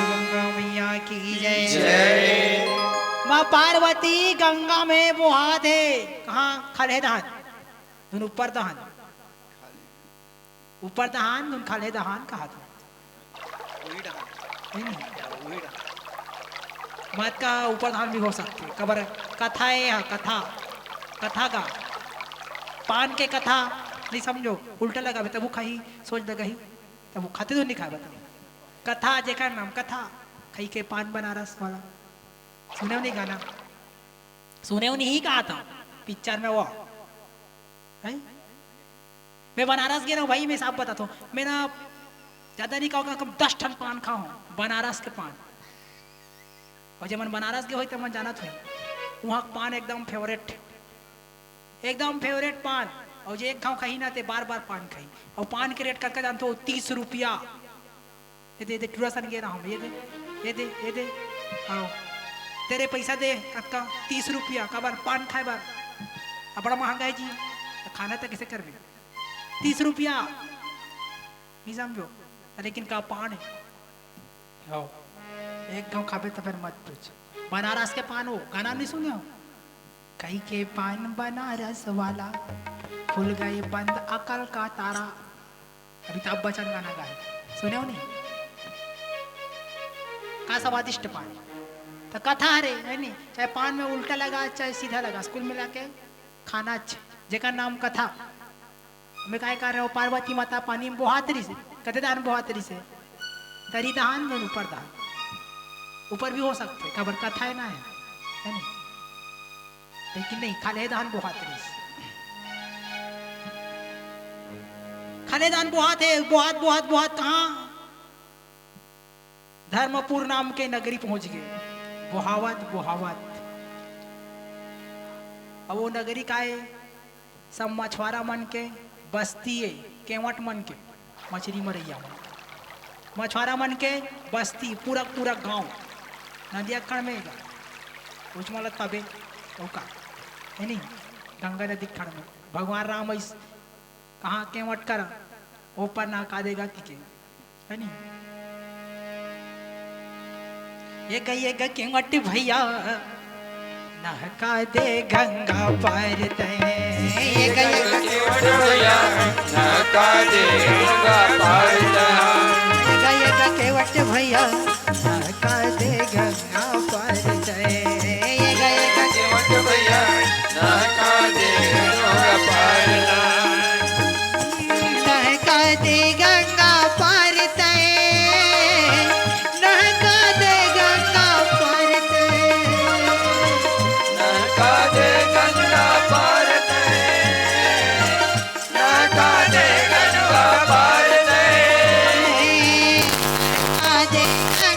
गंगा मैया की जय। जय। माँ पार्वती गंगा में बोहात हे। कहाँ? खलहे दहान, धुन ऊपर दहान। ऊपर दहान, धुन खलहे दहान कहाथे। उही डहान। नहीं, नहीं। या, उही डहान। मत का ऊपर दहान भी हो सकथे। काबर कथा ए ह, कथा। कथा का। पान के कथा, नहीं समझो, उल्टा लगाबे, तभो खाही, सोच दे गही, तभो खाथे तो नहीं खाय, बताओ। कथा, जेकर नाम कथा, खई के पान बनारस वाला। सुने हो नहीं गाना? सुने हो नहीं कहा था, पिक्चर में वो। हैं? मैं बनारस गे रहा हूँ भाई, मैं साफ बताता हूँ, मैं ना ज्यादा नहीं कहूँगा, कम दस ठन पान खाओ हूँ, बनारस के पान। अउ जेमन बनारस गे होही, तेमन जानत होही, उहाँ के पान एकदम favourite, एकदम favourite पान। अउ जे एक घाव खाही ना, ते बार बार पान खाही। अउ पान के rate कतका जानथो? तीस रुपया। ये दे, ये दे, टूरा सन गे रहा हूँ, ये दे, ये दे, ये दे, आओ, तेरे पैसा दे, कतका? तीस रुपया, काबर? पान खाय बर। अब बड़ा महंगा है जी, तो खाना तो कैसे करबे? तीस रुपया, नहीं समझो? लेकिन का पान है? आओ, एक घाव खाबे तो फिर मत पूछ। बनारस के पान हो, गाना नहीं सुने हो? खई के पान बनारस वाला, खुल गए बंद अकल का तारा। अमिताभ बच्चन गाना गाए, सुने हो नहीं? का स्वादिष्ट पान। तो कथा हरे, है नहीं? चाहे पान में उल्टा लगा, चाहे सीधा लगा, कुल मिला के खाना अच्छा, जेकर नाम कथा। मैं काय कर रहे हो, पार्वती माता पानी में बोहात रहिसे, कथे दान बोहात रहिसे, तरी दहान, धुन ऊपर दहान, ऊपर भी हो सकथे, काबर कथा है ना, है, है नहीं? लेकिन नहीं, खलहे दहान बोहात रहिसे। खलहे दहान बोहात हे, बोहात, बोहात, बोहात कहाँ? धर्मपुर नाम के नगरी पहुंच गे। बोहावत, बोहावत। अब वो नगरी का हे? सब मछुआरा मन के बस्ती हे, केवट मन के, मछरी मरइया मन। मछुआरा मन के बस्ती, पूरा, पूरा गांव नदिया खड़ में गा। उच मला तबे, ओका, है नहीं? गंगा नदी खड़ में। भगवान राम इस कहाँ केवट करा, ऊपर ना का देगा कि के, है नहीं? ये गई, ये गई केवट भैया, नहका दे गंगा पार तैं। ये गंगा केवट भैया, नहका दे गंगा पार तैं। ये गंगा केवट भैया, नहका दे गंगा पार तैं। ये गंगा केवट भैया, नहका दे गंगा पार तैं। नहका दे गंगा पार तैं। नहका दे गंगा पार तैं। नहका दे गंगा पार तैं। नहका दे गंगा पार तैं। नहका दे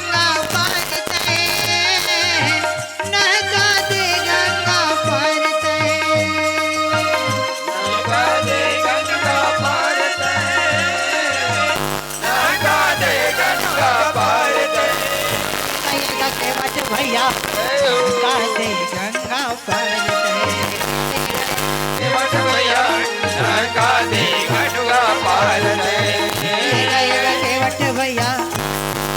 गंगा पार तैं। नहका दे गंगा पार तैं। नहका दे गंगा पार तैं। नहका दे गंगा पार तैं। गंगा केवट भैया, नहका दे गंगा पार तैं। केवट भैया, नहका दे गंगा पार तैं। गंगा केवट भैया,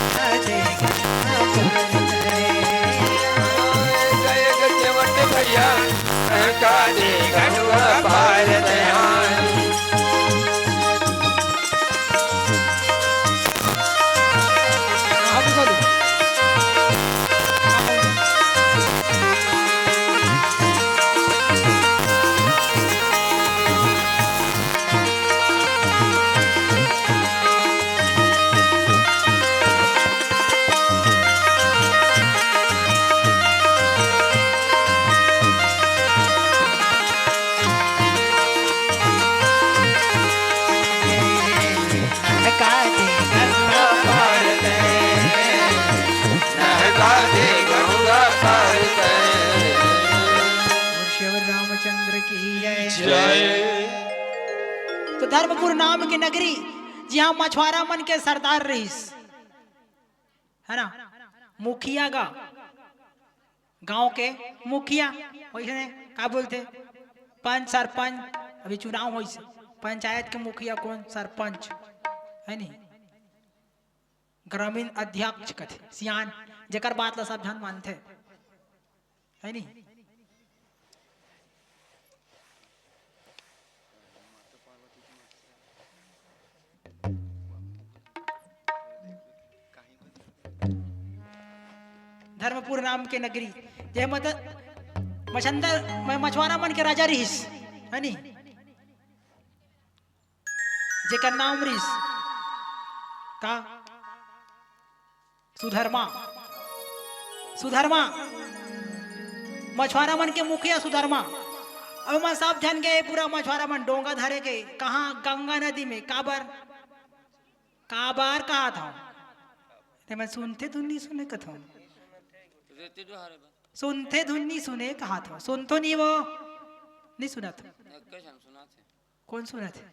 नहका दे गंगा पार तैं। गंगा केवट भैया, नहका दे गंगा पार तैं। नहका दे गंगा पार तैं। नहका दे गंगा पार तैं। बोल सियावर रामचंद्र की जय। जय। तो धर्मपुर नाम के नगरी, जिहाँ मछुआरा मन के सरदार रहिस, है ना, मुखिया गा, गांव के मुखिया, वइसने का बोलथे, पंच, सरपंच, अभी चुनाव होइस, पंचायत के मुखिया कोन, सरपंच, है नी, ग्रामीण अध्यक्ष कथे, सियान, जेकर बात ला सब झन मानथे, है नी। धर्मपुर नाम के नगरी, जे मत मछंदर म-, मछुआरा मन के राजा रिहिस, है नी? जेकर नाम रिहिस का? सुधर्मा। सुधर्मा, मछुआरा मन के मुखिया सुधर्मा। अब मन सब झन गए, पूरा मछुआरा मन डोंगा धरे गए। कहाँ? गंगा नदी में। काबर? काबर कहत हव? ते मैं सुनथे धुन नहीं सुने कथव। सुनथे धुन नहीं सुने कहत हव। सुनथो नहीं वो? नहीं सुनत। कोन सुनत हे?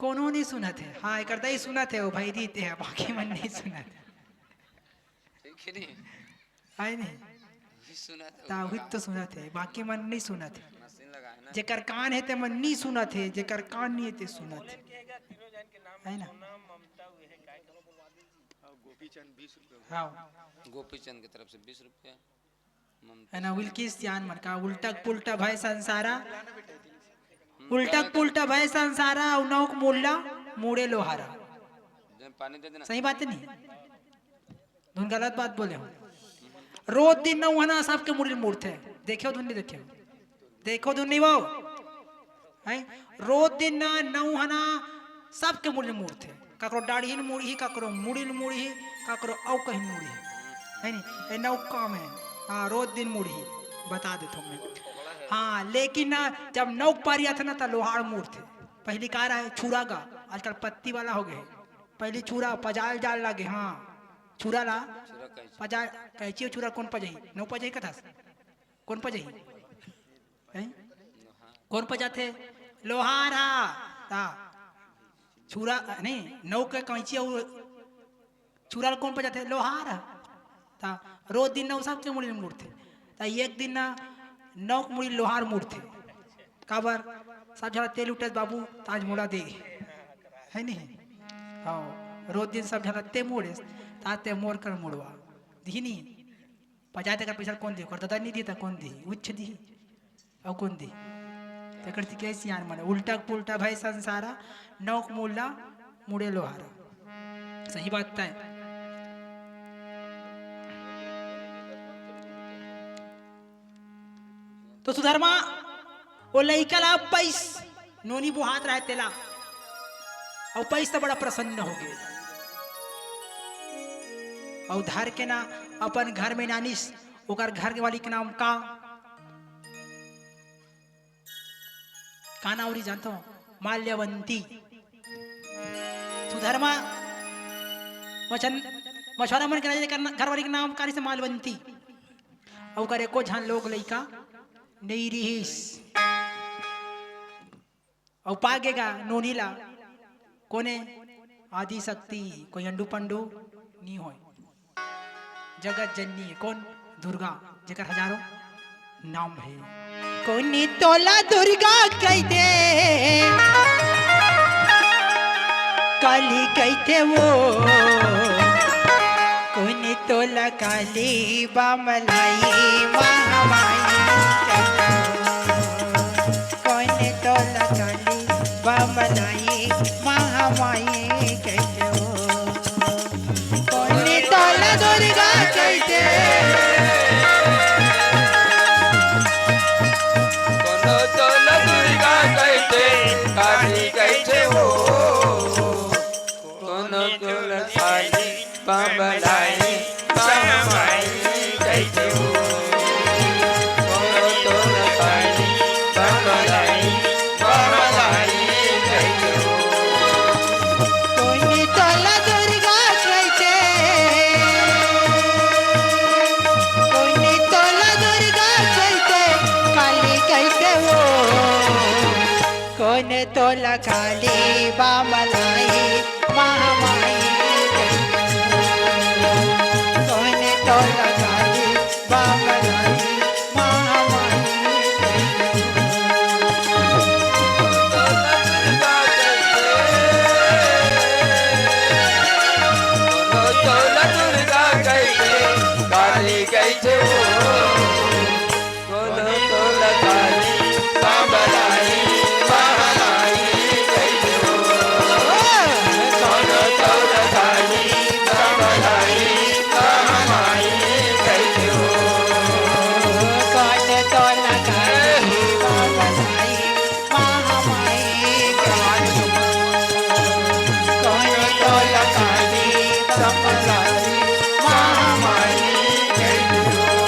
कोनो नहीं सुनत हे। हाँ, एकर दाई सुनत हे, वो भाई रीते हे, बाकी मन नहीं सुनत हे। ठीक है नहीं? आय नहीं? तावहित तो सुनत हे, बाकी मन नहीं सुनत हे। जेकर कान हे ते मन नहीं सुनत हे, जेकर कान नहीं हे ते सुनत हे। है ना? हाँ। गोपीचंद की तरफ से बीस रुपया। है ना, उल्की सियान मन का उल्टक पुल्टा भय संसारा, उल्टक पुल्टा भय संसारा, अउ नौक मुल्ला मुड़े लोहारा। सही बात नहीं? धुन गलत बात बोले हो। रोज दिन नौ हना सबके मुड़ी मुड़थे। देखे हो धुन नहीं देखे हो? देखो धुन नहीं वो। हैं? रोज दिन ना नौ हना सबके मुड़ी मुड़थे। ककरो डाढ़ी न मुड़ही, ककरो मुड़ी न मुड़ही, ककरो अउ कहीं मुड़ही। है नी? ए नौ काम है। हाँ, रोज दिन मुड़ही। बता देथव मैं। हाँ, लेकिन ना जब नौ पारी आथे ना त लोहार मुड़थे। पहली का रहा है छुरा का, आजकल पत्ती वाला हो गए। पहली छुरा पजाल जाल लागे, हाँ। छुरा ला पजा, कैंची छुरा कौन पजाही? नौ पजाही कथस? कौन पजाही? हैं? कौन पजाथे? लोहार हा। ता छुरा, नहीं, नौ के कैंची अउ छुरा ल कौन पजाथे? लोहार हा। ता रोज दिन नौ सबके मुड़ी मुड़थे। ता एक दिन ना नौ के मुड़ी लोहार मुड़थे। काबर? सब झन तेल उठत बाबू, ताज मोला दे। है नहीं? हाँ, रोज दिन सब झन ते मुड़े, ता ते मोर कर मुड़वा। दिही नहीं? पचास तेकर पैसा कोन दिही? ओकर ददा नहीं दिही त कोन दिही? उच्छ दिही। अउ कोन दिही? तेकर से कहे सियान मन, "उल्टा पुल्टा भय संसारा, नौक मूला मुड़े लोहारा।" सही बात तय। तो सुधर्मा ओ लइका ला पैस नोनी बोहात रहे तेला, अउ पैस त बड़ा प्रसन्न हो गए। अउ धर के ना अपन घर में नानिस, ओकर घर के वाली के नाम का, का नाम रही जानथो? माल्यवंती। सुधर्मा मछन-, मछुआरा मन के राजा के घर वाली के नाम का रहिस? मालवंती। अउ ओकर एको झन लोग लइका नइ रिहिस। अउ पा गे गा नोनी ला कोने? आदि शक्ति, कोई अंडू पंडू नी होय, जगत जननी हे। कोन? दुर्गा, जेकर हजारों नाम हे। कोने तोला दुर्गा कहिथे, काली कहिथे वो। कोने तोला काली बमलाई महामाई कहिथे वो। कोने तोला काली बमलाई महामाई कहिथे वो। कोने तोला दुर्गा कहिथे। कोनो तोला दुर्गा कहिथे, काली कहिथे वो। कोनो तोला काली बमलाई महामाई कहिथे वो। कोनो तोला काली बमलाई महामाई कहिथे वो। कोने तोला दुर्गा कहिथे, कोने तोला दुर्गा कहिथे, काली कहिथे वो। कोने तोला काली बमलाई महामाई कहिथे वो। कोने तोला काली बमलाई महामाई कहिथे वो। कोनो तोला दुर्गा कहिथे, काली कहिथे वो। कोनो तोला काली बमलाई महामाई कहिथे वो। कोनो तोला काली बमलाई महामाई कहिथे वो। कोनो तोला काली बमलाई महामाई कहिथे वो। कोनो तोला काली बमलाई महामाई कहिथे वो।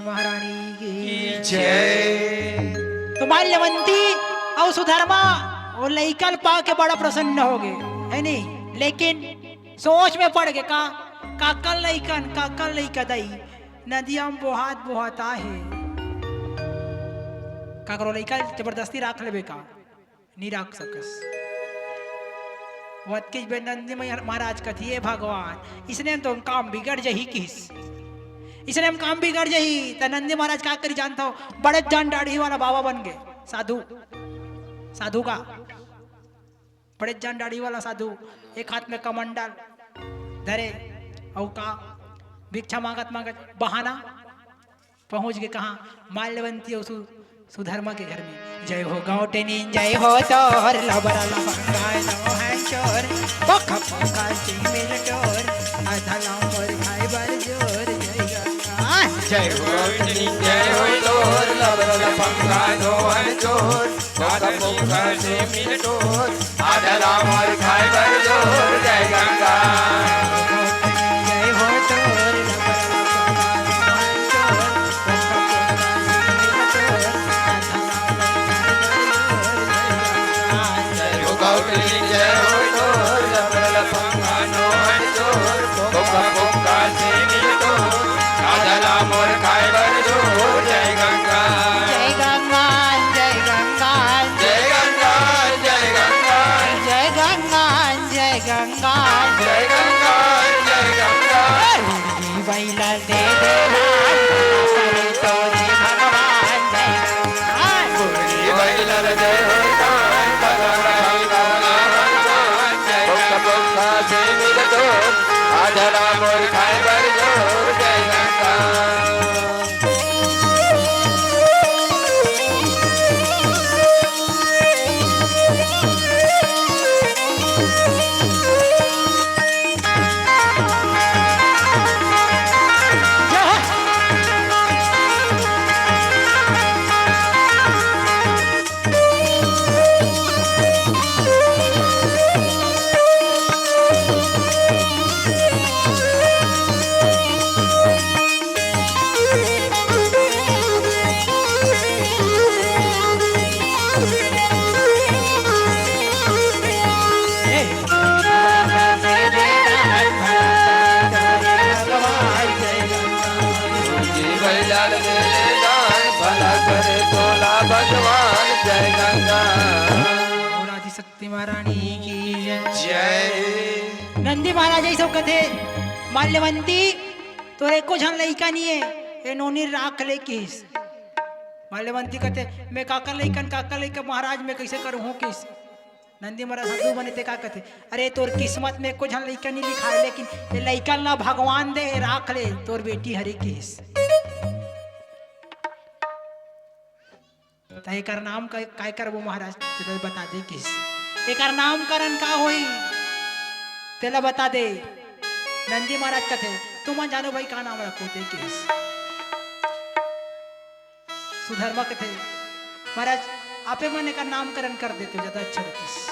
महारानी की जय। तो माल्यवंती अउ सुधर्मा वो लइका ल पा के बड़ा प्रसन्न हो गए, है नहीं? लेकिन सोच में पड़ गए का, काकर लइकन, काकर लइका दई, नदिया में बोहात बोहात आहे। काकरो लइका जबरदस्ती राख लेबे का? नी राख सकस। वतकेच बेर नंदी महा-, महाराज कथे, "हे भगवान, इसने तो काम बिगड़ जही किस, इसने हम काम बिगड़ जही।" त नंदी महाराज का करी जानथव? बड़े जान दाढ़ी वाला बाबा बन गए, साधु, साधु का बड़े जान दाढ़ी वाला साधु, एक हाथ में कमंडल धरे, अउ का भिक्षा मांगत मांगत बहाना पहुंच गए कहाँ? माल्यवंती अउ सु-, सुधर्मा के घर में। जय हो गौटनी, जय हो तोर, लबरा लबंगा नो है चोर। खपोखा से मिल टोर, आधा लाम मोर खाए बर जोर, जय गंगा। जय हो गौतमी, जय हो तोर, लबर लफंगा नोहर चोर, खपोखा से मिल टोर, आधा लाम मोर खाए बर जोर, जय गंगा। जय हो तोर, लबर लफंगा नोहर चोर, खपोखा से मिल टोर, आधा लाम मोर खाए बर जोर, जय गंगा। जय हो गौरी, जय हो तोर, लबर लफंगा नोहर चोर, पोका पोका से मिल तो, आधा लाम मोर खाए बर जोर, जय गंगा। जय गंगा, जय गंगा, जय गंगा, जय गंगा, जय गंगा, जय गंगा, जय गंगा, जय गंगा। ए, रुड़की बइला दे दे राम, करे तोरे भगवान, जय गंगा। रुड़की बइला दे दे राम, करे तोरे भगवान, जय गंगा। पोका पोका से मिल तो, आधा लाम मोर खाए बर जोर, जय गंगा। भला करे तोला भगवान, जय गंगा। बोल आदिशक्ति महारानी की जय। जय। नंदी महाराज ऐसे कथे, "माल्यवंती, तोर एको झन लइका नइ हे, ए नोनी राख ले," किहिस। माल्यवंती कथे, "मैं काकर लइकन, काकर लइका महाराज, मैं कइसे करहूं," किहिस। नंदी महाराज साधु बने ते का कथे, "अरे, तोर किस्मत में एको झन लइका नइ लिखाय, लेकिन ए लइका ला भगवान दे, राख ले, तोर बेटी हरे," किहिस। त एकर नाम का-, काय करबो महाराज? तेला बता दे किस। एकर नामकरण का होही? तेला बता दे। नंदी महाराज कथे, "तुमन जानो भाई का नाम रखो ते किस।" सुधर्मा कथे, "महाराज, आपे मन एकर नामकरण कर देते, ज्यादा अच्छा रहतिस।"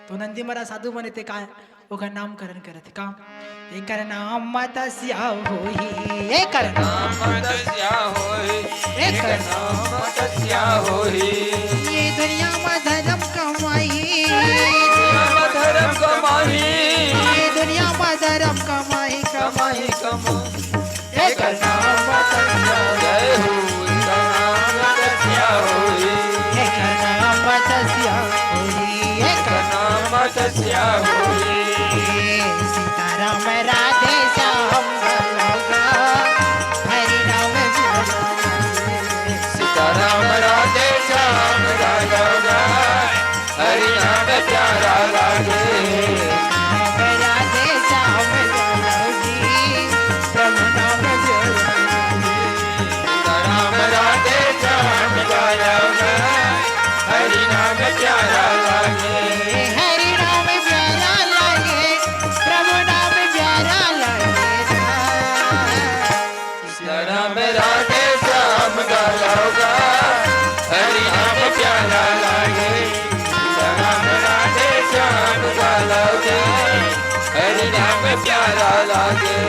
तो नंदी महाराज साधु बने ते का ओकर नामकरण करत हे का? एकर नाम मत्स्या होही, एकर नाम मत्स्या होही, एकर नाम मत्स्या होही। ये दुनिया म धरम कमाही, दुनिया म धरम कमाही, ये दुनिया म धरम कमाही, कमाही, कमाही। एकर नाम मत्स्या, जय हो, एकर नाम मत्स्या होही। एकर नाम मत्स्या होही, एकर नाम मत्स्या होही। सीताराम राधे श्याम गाना गा, हरि नाम प्यारा लागे। सीताराम राधे श्याम गाना गा, हरि नाम प्यारा लागे। राम राधे श्याम गाना जी, प्रभु नाम प्यारा लागे। सीताराम राधे श्याम गाना गा, हरि नाम प्यारा लागे। हरि नाम प्यारा लागे, प्रभु नाम प्यारा लागे। सीताराम राधे श्याम गाना गा, हरि नाम प्यारा लागे। सीताराम राधे श्याम गाना गा, हरि नाम प्यारा लागे।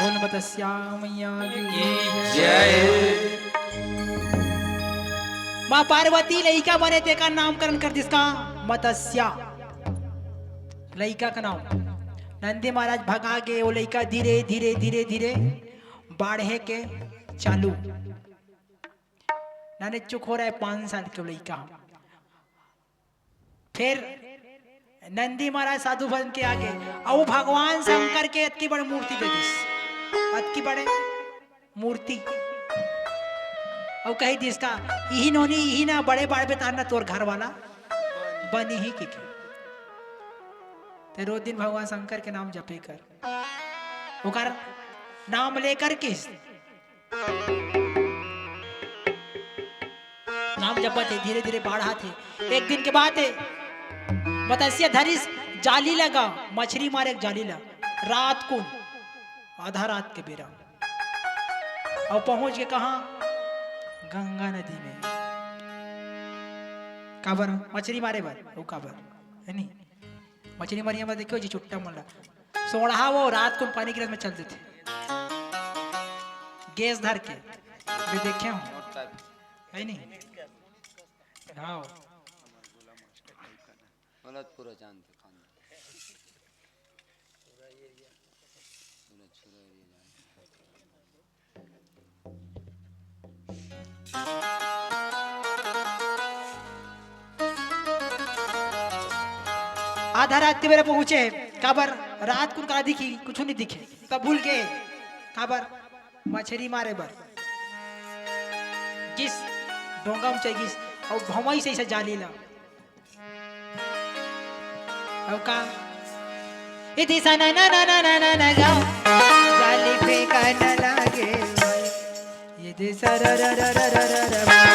बोल मत्स्या मैया की जय। माँ पार्वती लइका बने तेकर नामकरण कर दिस का मत्स्या। लइका का नाम नंदी महाराज भगा गे, वो लइका धीरे धीरे धीरे धीरे बाढ़े के चालू। नाने चुक हो रहा है, पाँच साल के लइका। फिर नंदी महाराज साधु बन के आगे, अउ भगवान शंकर के अतकी बड़े मूर्ति दे दिस, अतकी बड़े मूर्ति। अउ कही दिस का, "इही नोनी, इही ना बड़े बाढ़बे, तहार ना तोर घर वाला बनी ही," कहिके। ते रोज दिन भगवान शंकर के नाम जपे कर, ओकर नाम लेकर किस नाम जपत हे, धीरे धीरे बाढ़त हे। एक दिन के बात हे, मत्स्य धरिस जाली लगा, मछरी मारे के जाली ला, रात कुन, आधा रात के बेरा, अउ पहुंच के कहा, गंगा नदी में। काबर? मछरी मारे बर, वो काबर, है नी? मछरी मारिया बर देखियो जी, चुट्टा मन ला सोड़हा वो रात कुन पानी गिलास में चल देथे, गैस धर के, मैं देखे हूँ, है नी? हाँ। बोलत पूरा जानते खान। पूरा छुरा area जानते। आधा रात के बेरा पहुंचे, काबर? रात कुन का दिखी, कुछ नहीं दिखे, तब भूल गए, काबर? मछरी मारे बर। गिस, डोंगा में चढ़ गिस, अउ भवई से इसे जाली ला। अउ का? इति सा ना ना ना ना ना ना ना गा। जाली फेंकन लागे भाई। इति सा रा रा रा रा रा रा रा रा।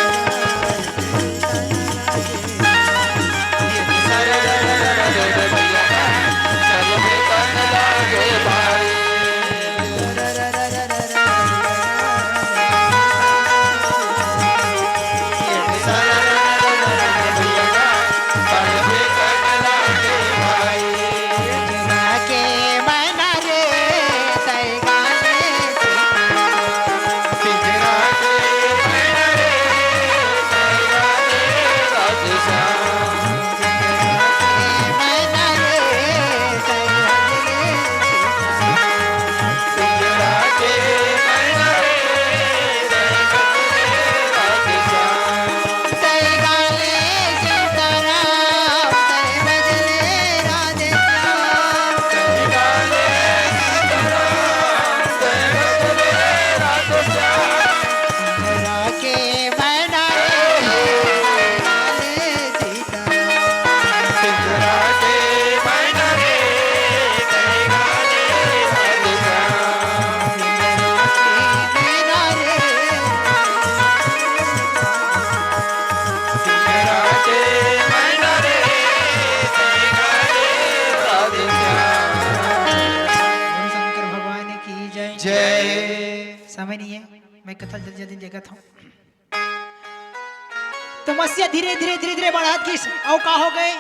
शंकर भगवान की जय। जय। समय नहीं है, मैं कथा जल्दी जल्दी देखत हूँ। तो मत्स्य धीरे धीरे धीरे धीरे बढ़त गिस, अउ का हो गए,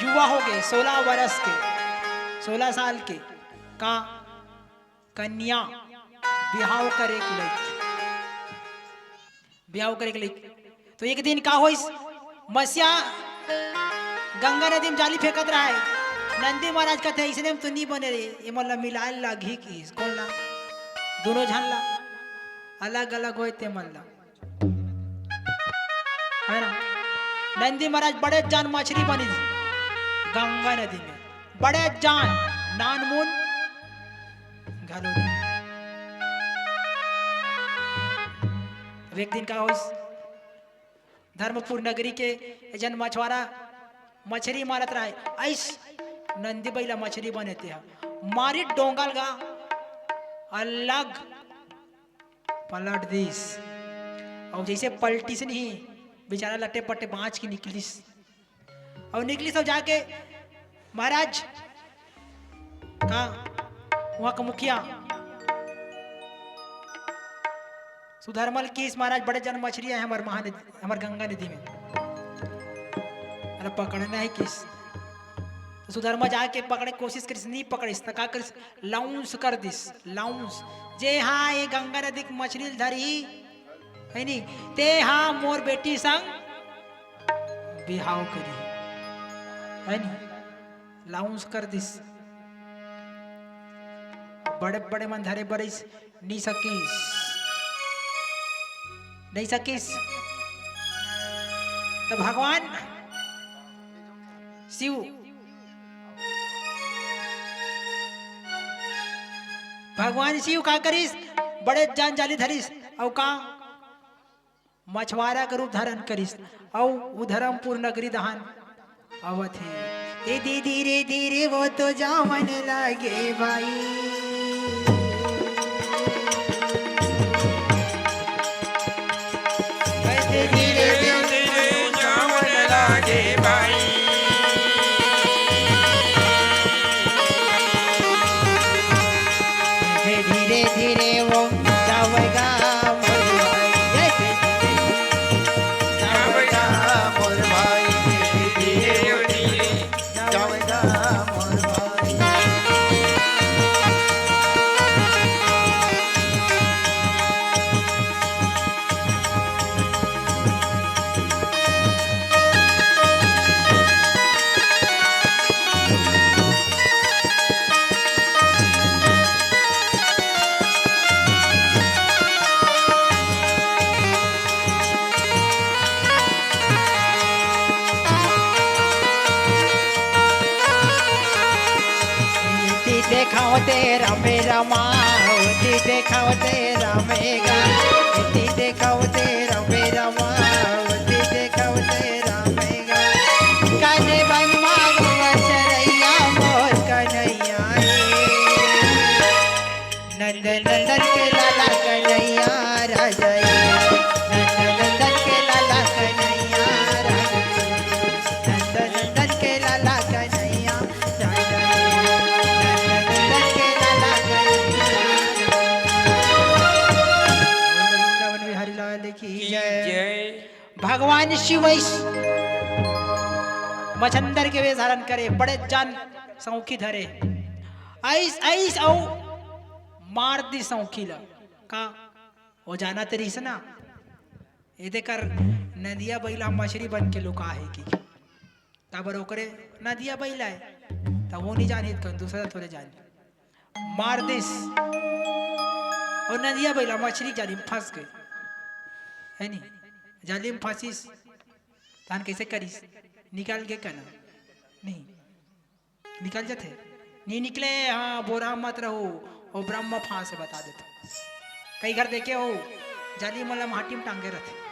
युवा हो गए, सोलह वर्ष के, सोलह साल के, का कन्या बिहाव करे के लइक, बिहाव करे के लइक। तो एक दिन का होइस, मत्स्य गंगा नदी में जाली फेंकत रहा है। नंदी महाराज कहते हैं, "इसने में तो नहीं बने रे, ये मन ला मिलाए लागही," किस, कौन ला? दोनों झन ला, अलग अलग होए ते मन ला, है ना? नंदी महाराज बड़े जान मछरी बनिस गंगा नदी में, बड़े जान, नानमुन घलो नहीं। अब एक दिन का होइस, धर्मपुर नगरी के एक झन मछुआरा मछरी मारत रहे, अइस नंदी बइला मछरी बने ते ह, मारी डोंगा ल गा, अलग पलट दिस। अउ जइसे पलटिस नहीं, बेचारा लट्टे पट्टे बाँच के निकलिस। अउ निकलिस अउ जाके महाराज का, वहाँ का मुखिया सुधरमल किस, "महाराज, बड़े जन मछरी आए हमर महानदी, हमर गंगा नदी में, अरे पकड़ना है किस।" तो सुधर्मा जाके पकड़े कोशिश करिस, नहीं पकड़िस, त का करिस, लाउंस कर दिस, लाउंस। जे हाँ ये गंगा नदी के मछली ल धरही, है नी, ते हाँ मोर बेटी संग बिहाव करी, है नी। लाउंस कर दिस। बड़े बड़े मन धरे बरिस, नी सकिस, नहीं सकिस। तो भगवान शिव, भगवान शिव का करिस? बड़े जान जाली धरिस, अउ का मछवारा के रूप धारण करिस, अउ उ धरमपुर नगरी दहान आवत हे। ए दे धीरे धीरे वो तो जावन लागे बाई। ए दे धीरे धीरे जावन लागे बाई। ए धीरे धीरे वो जावगा मोर भाई। ए दे धीरे जावगा मोर भाई, धीरे धीरे जावगा मोर भाई। इति देखावते रमे रमा, इति देखावते रमे गा, इति देखावते रमे रमा, इति देखावते रमे गा। कने बन मारो चरैया मोर कन्हैया रे। नंद नंदन के लाला कन्हैया राजा रे। नंद नंदन के लाला कन्हैया राजा रे। नंद नंदन के लाला कन्हैया राजा रे। नंद नंदन के लाला कन्हैया राजा रे। वृंदावन बिहारी लाल की जय। भगवान शिव अइस मछंदर के वेश धारण करे, बड़े जान सौंखी धरे, अइस अइस अउ मार दी सौंखी ला। का ओ जानत रहिस ना, एदे कर नदिया बइला मछरी बन के लुका हे कि काबर ओकरे नदिया बइला हे, त वो नहीं जानी त दूसरा थोड़े जानी। मार दिस। अउ नदिया बइला मछरी जाली में फंस गे। हे नी? जाली में फंसिस। तहन कइसे करिस? निकल गे का ना? नहीं। निकल जथे। नहीं निकले, हाँ, बोरा मत रहो। अउ ब्रह्मा फांस हे बता देथों। कई घर देखे हो, जाली मन ला माटी में टांगे रथे।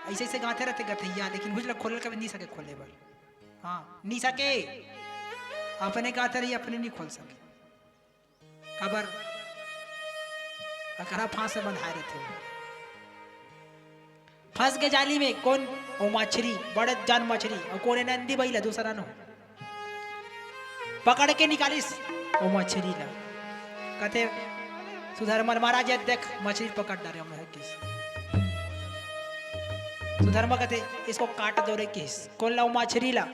अइसे अइसे गांथे रथे गथैया, लेकिन हुच ला खोले कभी नहीं सके खोले बर। हाँ, नी सके। अपने गांथे रही, अपने नी खोल सके। काबर? अकरा फांस में बंधाए रथे। फंस गे जाली में। कोन? ओ मछरी, बड़े जान मछरी। अउ कोन ए नंदी बइला, दूसरा नो। पकड़ के निकालिस ओ मछरी ला। कथे सुधर्मा ल, महाराज, ये देख, मछरी पकड़ डारे हमें, किस। सुधर्मा कथे, "इसको काट दो रे," किस। कोन ला? ओ मछरी ला।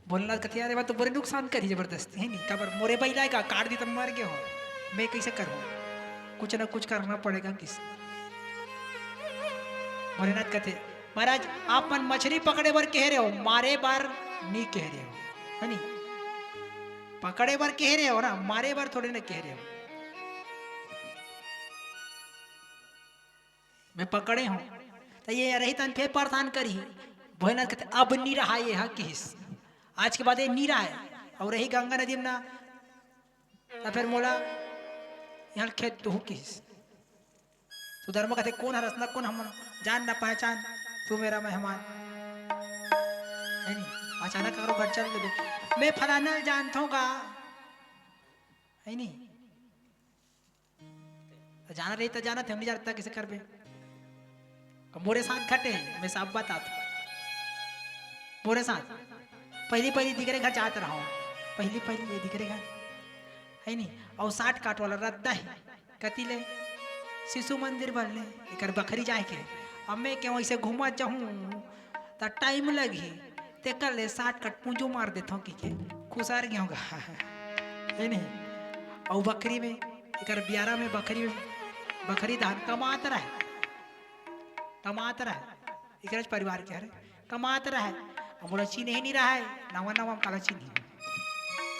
भोलेनाथ कथे, "अरे, वो तो बड़े नुकसान करी जबरदस्ती, हे नी? काबर मोरे बइला हे का, काट दी त मर गे हो, मैं कइसे करूं? कुछ ना कुछ करना पड़ेगा," किस। भोलेनाथ कथे, "महाराज, आप मन मछरी पकड़े बर कहे रहे हो, मारे बर नी कहे रहे हो, हे नी? पकड़े बर कहे रहे हो ना, मारे बर थोड़े ना कहे रहे हो।" मैं पकड़े हों, त ये रही तहन फेर परेशान करही। भोलेनाथ कथे, "अब नी रहा ये हा," किहिस। "आज के बाद ये नी रहा हे, अउ रही गंगा नदी में ना, त फेर मोला इहां खेद दुहू," किहिस। सुधर्मा कथे, "कोन हरस ना, कोन हमन जान ना पहचान, तू मेरा मेहमान।" हे नी? अचानक ककरो घर चल देबे, "मैं फलाना ल जानथों का," हे नी? त जाना रही त जानत हे, हम नहीं जानत त कइसे करबे? अब मोरे साथ घटे हे, मैं सब बतात हूं। मोरे साथ पहली पहली दिकरे घर जात रहा हूं, पहली पहली ये दिकरे घर, हे नी? अउ shortcut वाला रद्दा हे, कति ले? शिशु मंदिर बर ले, एकर बखरी जाए के। अब मैं केहूं अइसे घूमत जाहूं, त time लगही, तेकर ले shortcut पूंजू मार देथों कि के खुसर गेंव गा। हे नहीं? अउ बखरी में, एकर बियारा में बखरी, बखरी धान कमात रहे, कमात रहे, एकरच परिवार के हरे, कमात रहे। अब मोला चिन्हे नहीं रहा है, नवा नवा काला चिन्ही,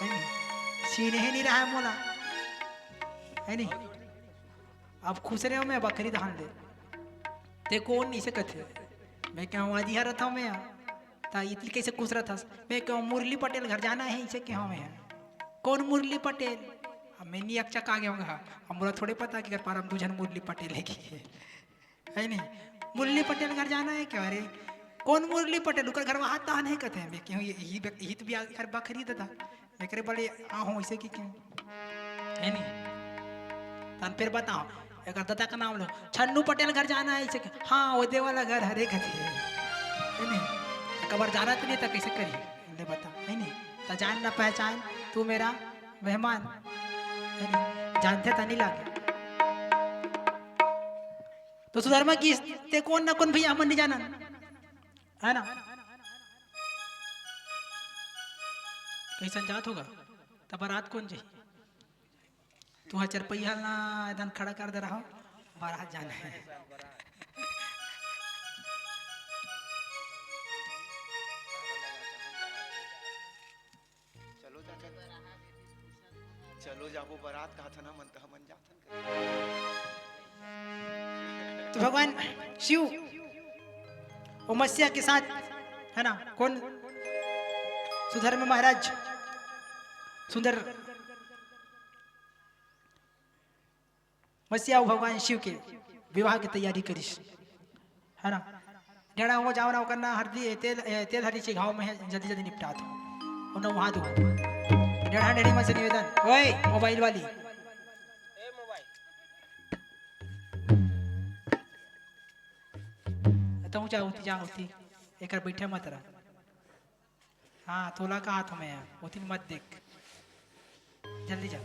है नहीं? चिन्हे नहीं रहा है मोला, है नहीं? अब खुसरे हों मैं बकरी धान ले। ते कोन इसे कथे? मैं कहेंव आजी हरत हँव मैं। ता इतनी कैसे खुसरत हस? मैं कहेंव मुरली पटेल घर जाना है, इसे कहेंव मैं। कौन मुरली पटेल? अब मैं नी अकचका गेंव गा। अब मोला थोड़े पता कि घर पारा में दू झन मुरली पटेल हे कि हे। है नहीं? मुरली पटेल घर जाना है क्या? अरे, कौन मुरली पटेल? ओकर घर वहाँ तान है कथे। मैं कहेंव, ये, यही बक-, यही तो भी आ-, घर बकरी दादा। एकरे बड़े आ हो इसे कि क्यों? है नहीं? तहन फिर बताओ, एकर दादा का नाम लो, छन्नू पटेल घर जाना है इसे कि, हाँ, वो दे वाला घर हरे कथे। है नहीं? एक बार जाना तो नहीं था, कैसे करी? ले बता, है नहीं? तो जान ना पहचान, तू मेरा मेहमान, है नहीं? जानते तो नहीं लागे। तो सुधर्मा की ते कोन ना कोन भैया हमन नहीं जानन, है ना? कैसन जात होगा? त बारात कोन जाही? तुहा चरपैया ना एकदम खड़ा कर दे रहा हो, बारात जाना है। चलो चाचा, चलो जाबो बारात, कहा था ना मन, तो हमन जाथन। तो भगवान शिव वो मत्स्य के साथ, है ना, कौन? सुधर्म महाराज, सुंदर मत्स्य अउ भगवान शिव के विवाह के तैयारी करिस, है ना? डेढ़ा हो जाओ ना, ओकर ना हरदी, ए, तेल, ए, तेल हरदी से घाव में है, जल्दी जल्दी निपटा दो। ओ नहा दो। डेढ़ा डेढ़ी मन से निवेदन, ओए मोबाइल वाली, ए मोबाइल, तो ऊंचा होती जा होती, एकर बैठे मत रह। हाँ, तोला कहा था मैं, ओतिन मत देख, जल्दी जा।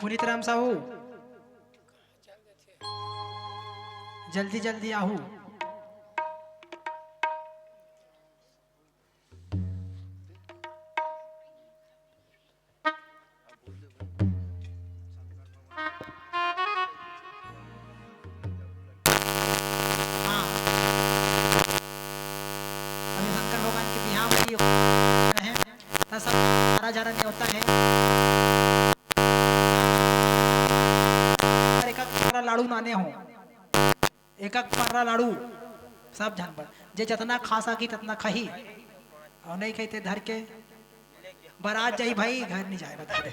पुनीत राम साहू, जल्दी जल्दी आहू। हाँ। अभी शंकर भगवान के बिहाव होही, त सब हरा झरा नेवता है। अरे, एक एक पर्रा लाड़ू नाने हो, एक एक पर्रा लाड़ू सब झन बर, जे जतना खा सकी ततना खाही, अउ नहीं खाही ते धर के बारात जाही भाई, घर नहीं जाए, बता दे।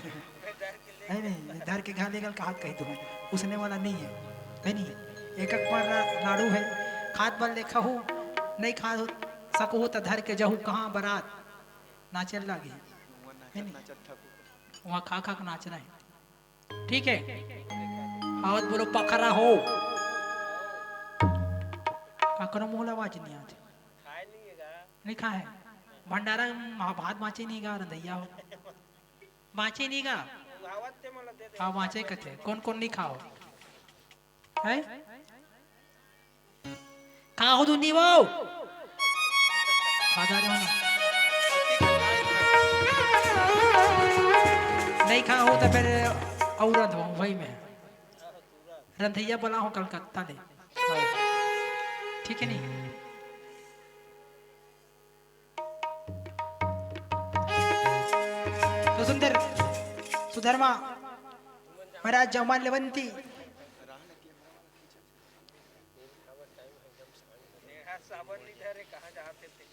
है नहीं, धर के घर ले गल, कहात कही तुम, उसने वाला नहीं है, है नहीं। एक एक पर्रा लाड़ू है, खात बर ले खाहू, नहीं खा सकहू त धर के जहू कहाँ बारात, नाचे लागी, है नहीं। वहाँ खा खा के नाचना है, ठीक है। आवत बोलो पखरा हो, काकरो मुँह ला आवाज नहीं आते। नहीं खाए। भंडारा में भात बाँचे नहीं गा, रंधैया हो। बाँचे नहीं गा। हाँ, बाँचे कथे। कौन कौन नहीं खाओ? हैं? खाओ तो नहीं वो। खा जा रहे हो ना। नहीं खाओ तो फिर औरत हो भाई मैं। रंधैया बोला हो कलकत्ता ले। ठीक है नहीं? तो सुंदर सुधर्मा महाराज जौमान लेवंती।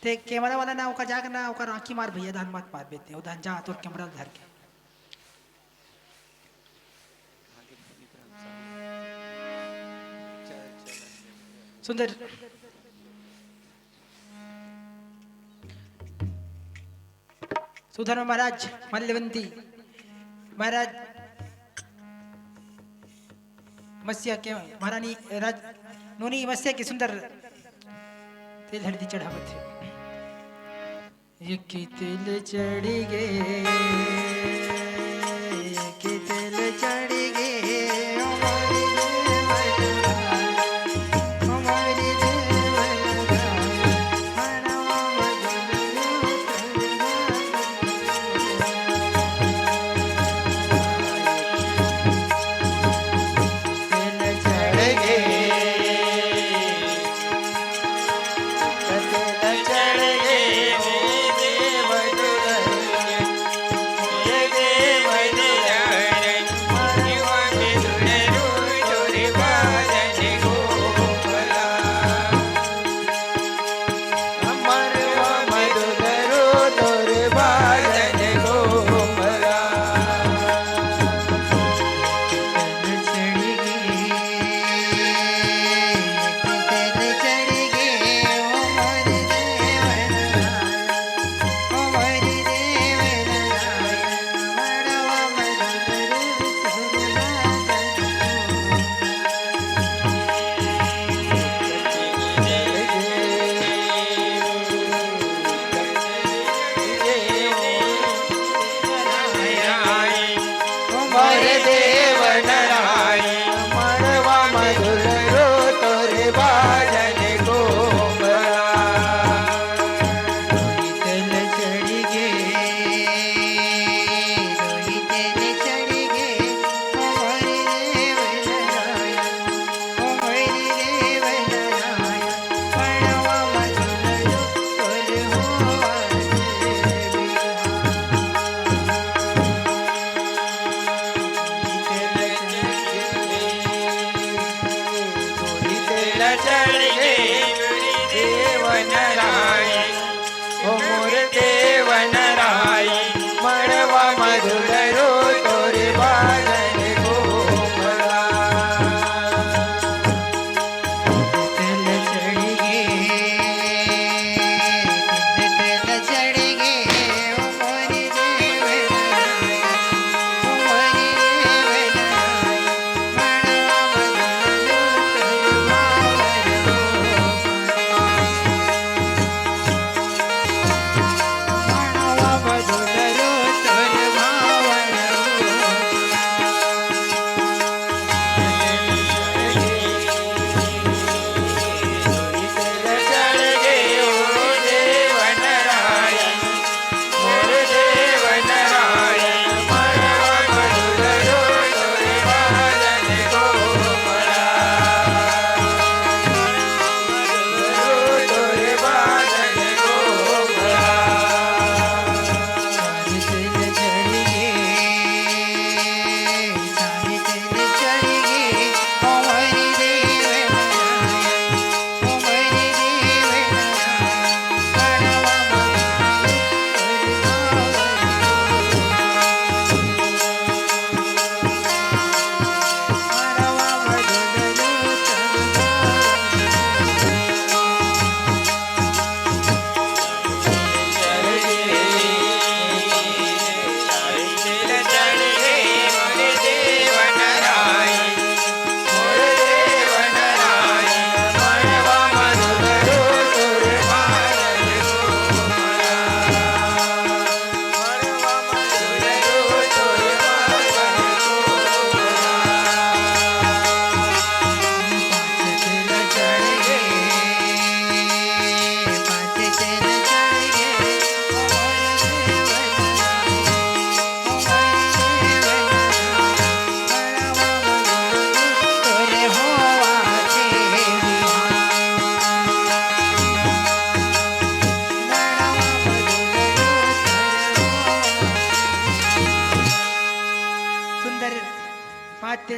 ते कैमरा वाला ना ओकर जाके ना ओकर आँखी मार भैया, धान मत मार बेते, वो धान जा तोर कैमरा धर के। सुंदर सुधर्म महाराज, माल्यवंती महाराज, मसिया के महारानी राज नोनी मसिया के सुंदर तेल हरदी चढ़ावत हे। ये की तेल चढ़ी गे, ये की तेल चढ़ी गे, हमारी देवल का, हमारी देवल का।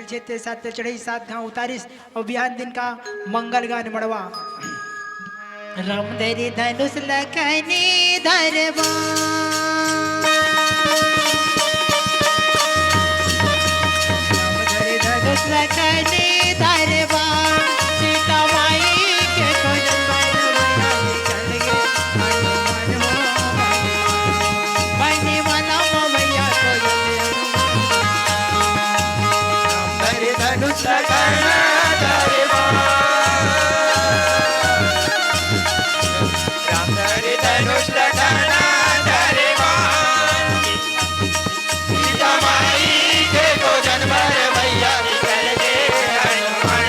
छेते सात चढ़ई सात घाव उतारिस। अउ बिहान दिन का मंगल गान मड़वा। राम धरे धनुष लखनी धरवा। राम धरे धनुष लखनी धरवा। सीता माई के खोजन बारू मैया निकल गे हनुमान हो। बनी वाला मवैया खोजन धरे धनुष लखना धरवा। राम धरे धनुष लखना धरवा। सीता माई के खोजन बर भैया निकल गे हनुमान।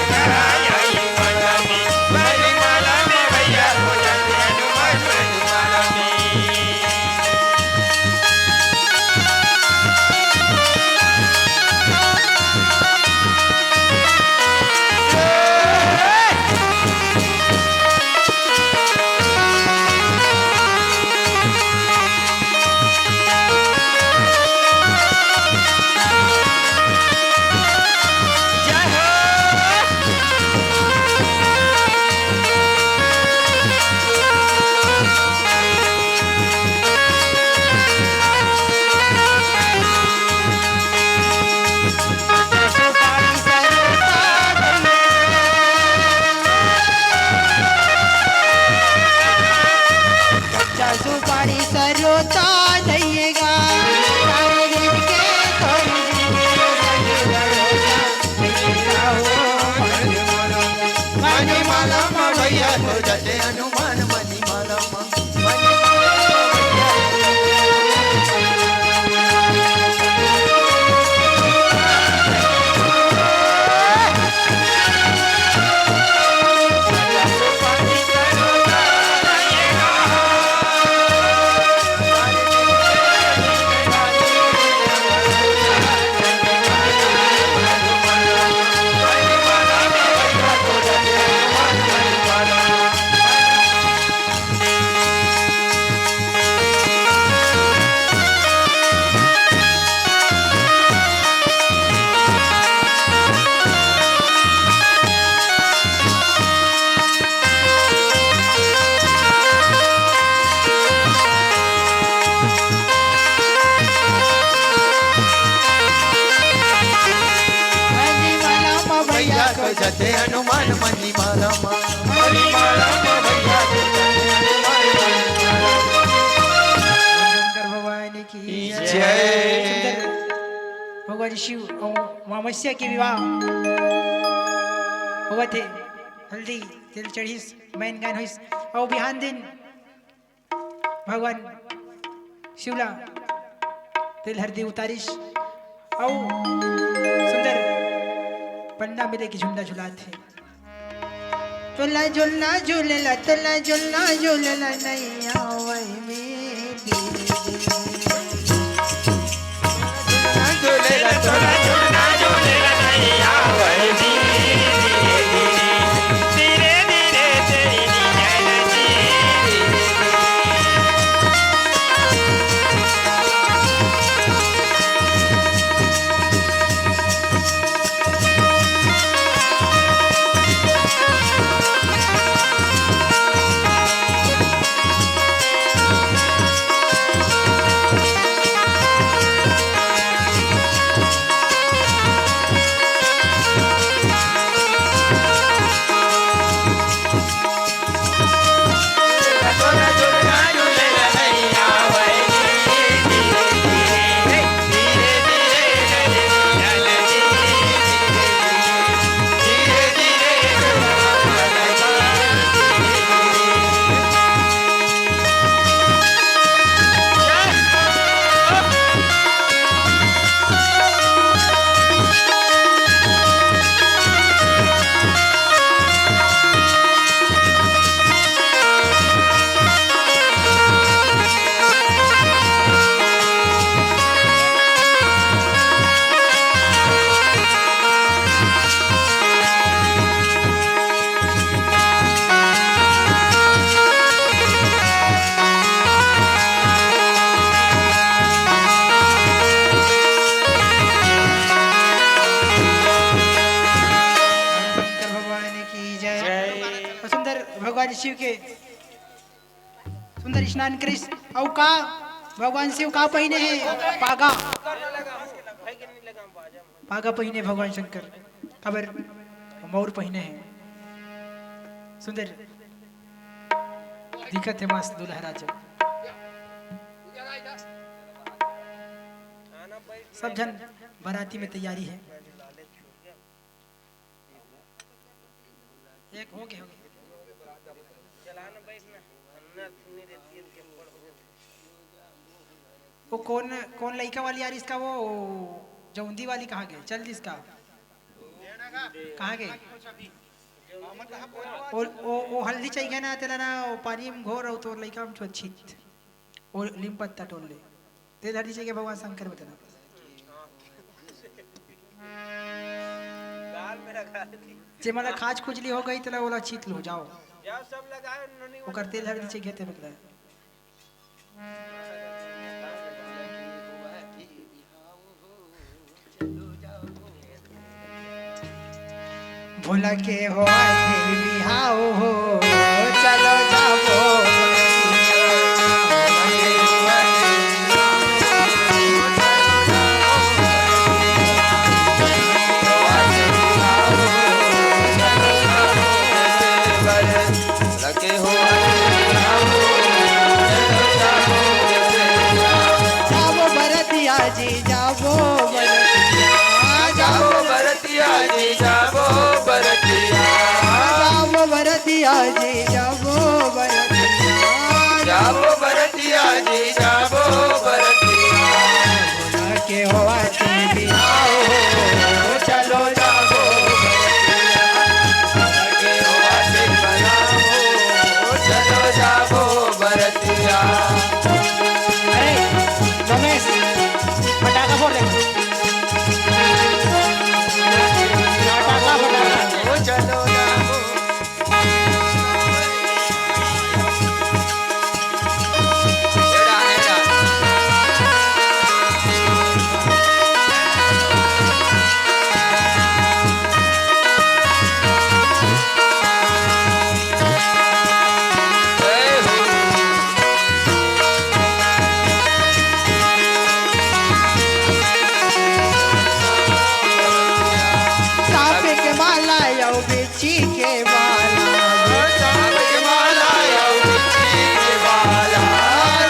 सुपारी सरोता नइएगा, तारे गिर के तोरी गिर के सजगरो सा नइएगा हो। मनी माला मा भैया तो जते हनुमान मनी माला मा। मनी माला मा भैया तो जते हनुमान मनी माला मा। मनी माला मा भैया तो जते हनुमान मनी माला मा। शंकर भगवान की जय। सुंदर भगवान शिव अउ माँ मत्स्या के विवाह होवत हे। हल्दी तेल चढ़िस, मैन गायन होइस, अउ बिहान दिन भगवान शिवला तेल हरदी उतारिस अउ सुंदर पन्ना मिले के झुंडा झुलात हे। तोला झुलना झूलेला, तोला झुलना झूलेला नैया वही में धीरे धीरे। भगवान शिव के सुंदर स्नान करिस। अउ का भगवान शिव का पहिने हे? पागा। पागा पहिने भगवान शंकर। काबर? मौर पहिने हे। सुंदर दिखत हे मस्त दूल्हा राजा। सब झन बराती में तैयारी हे। एक हो गे, हो गे। वो कोन, कोन लइका वाली आ रहिस का, वो जौंदी वाली कहाँ गे? चल दिस का? कहाँ गे? ओ, ओ, ओ हल्दी चाहिए ना, तेला ना, ओ पानी में घोर अउ तोर लइका में छुआछीत। ओ लीम पत्ता टोर ले। तेल हल्दी चाहिए भगवान शंकर में तेला। गाल में लगा दे। जे मन ला खाज खुजली हो गे, तेला ओला छीत लो, जाओ। जाओ, सब लगाओ, नोनी ओकर तेल हल्दी चाहिए, तेल बदला। भोला के हो आथे बिहाव हो, चलो जाबो। लगे हो जाबो बरतिया जी, जाबो बरतिया, जाबो बरतिया जी, जाबो बरतिया। जाबो बरतिया जी, जाबो बरतिया। जाबो बरतिया जी, जाबो बरतिया। के होवत हे बिहाव हो, चलो जाबो बरतिया। के होवत हे बिहाव हो, चलो जाबो बरतिया। अरे रमेश, फटाका फोड़ दे। फटाका, फटाका। ओ चलो जाबो। सांप के माला अउ बिच्छी के माला। सांप के माला अउ बिच्छी के माला।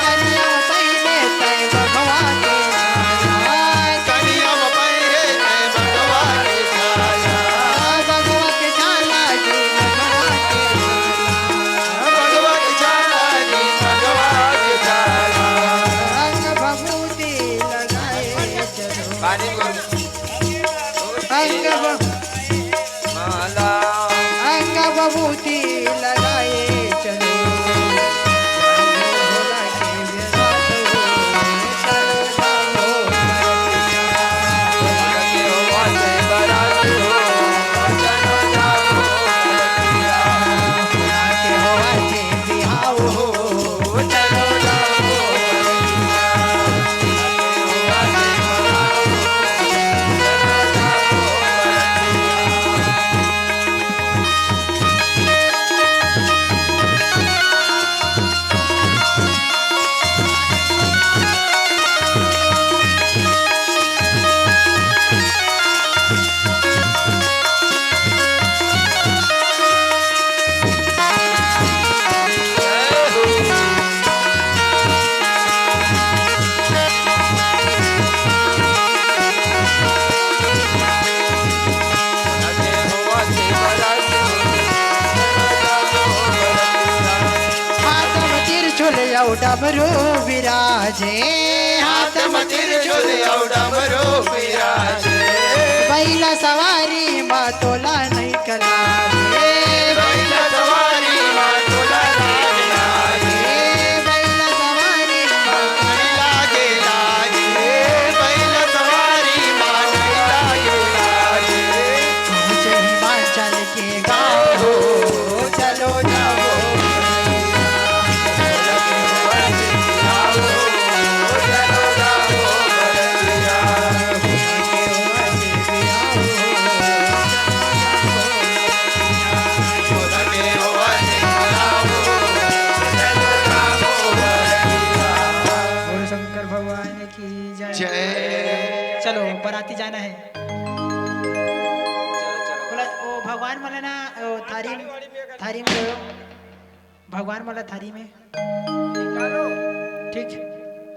कनिया पहिरे तैं बघवा के छाला। कनिया पहिरे तैं बघवा के छाला। बघवा के छाला जी, बघवा के छाला। बघवा के छाला जी, बघवा के छाला। रंग भभूति लगाए चलो। पानी बोल। अंग ब-, माला। अंग बभूति लगाए चलो। भोला के विराट हो, चलो जाओ। भोला के हो, बाजे बरात हो, चलो जाओ। भोला के हो, बाजे बिहाव हो, चलो जाओ। हाथ म त्रिशूल अउ डमरू विराजे, हाथ म त्रिशूल अउ डमरू विराजे। बइला सवारी म तोला नइ कलाजे। बइला सवारी म तोला नइ लाजे। बइला सवारी म नइ लागे लाजे। बइला सवारी म नइ लागे लाजे। पहुँचे हिमाचल के गाँव हो, चलो जाओ। आती जाना है। बोला, ओ भगवान मन ला ना, ओ थारी, थारी में दो। भगवान मन ला थारी में। ठीक।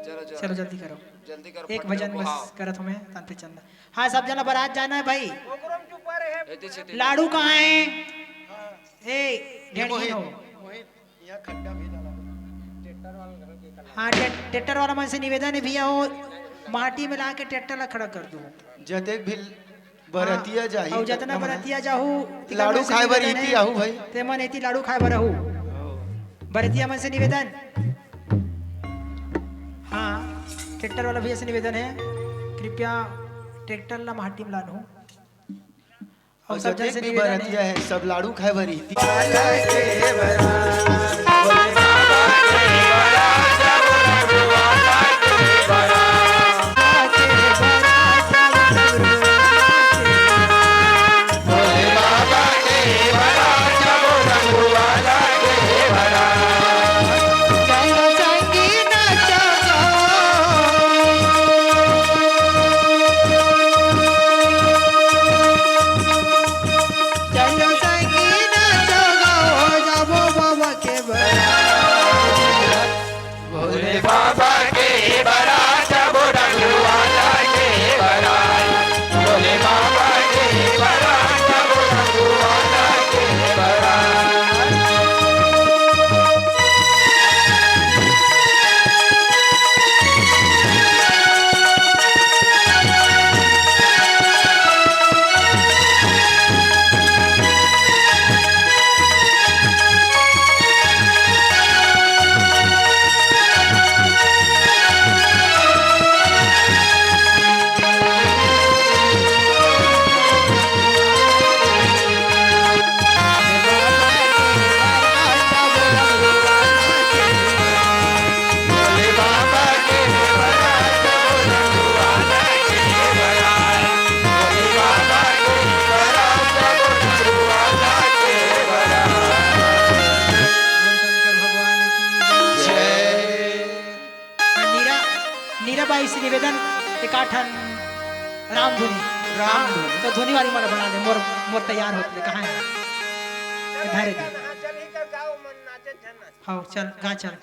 चलो, चलो। चलो, जल्दी करो। जल्दी करो, एक फट भजन करो, बस हाँ। करत हूँ मैं, तान पे चंदा। हाँ, सब जना बारात जाना है भाई। लाडू कहाँ है? ए, ये ढेड़िया मोहित। हो। हाँ, ट्रैक्टर वाला मन से निवेदन है भैया, वो माटी में ला के ट्रैक्टर ला खड़ा कर दो। जतेक भी बरतिया जाही, अउ जतना बरतिया जाहू, लाडू खाए बर इति आहू भाई। ते मन इति लाडू खाए बर आहू। बरतिया मन से निवेदन। हाँ, ट्रैक्टर वाला भैया से निवेदन है, कृपया ट्रैक्टर ला माटी में लानहू। अउ सब जन से निवेदन है, सब लाडू खाए बर इति। हाँ, नीरा, नीरा बाई से निवेदन, एकाठन राम धुनी। राम धुनी। तो धुनी वाली मोला बना दे, मोर, मोर तैयार होत ले, कहाँ है? ये धरे दे। हाँ, चल, गा चल।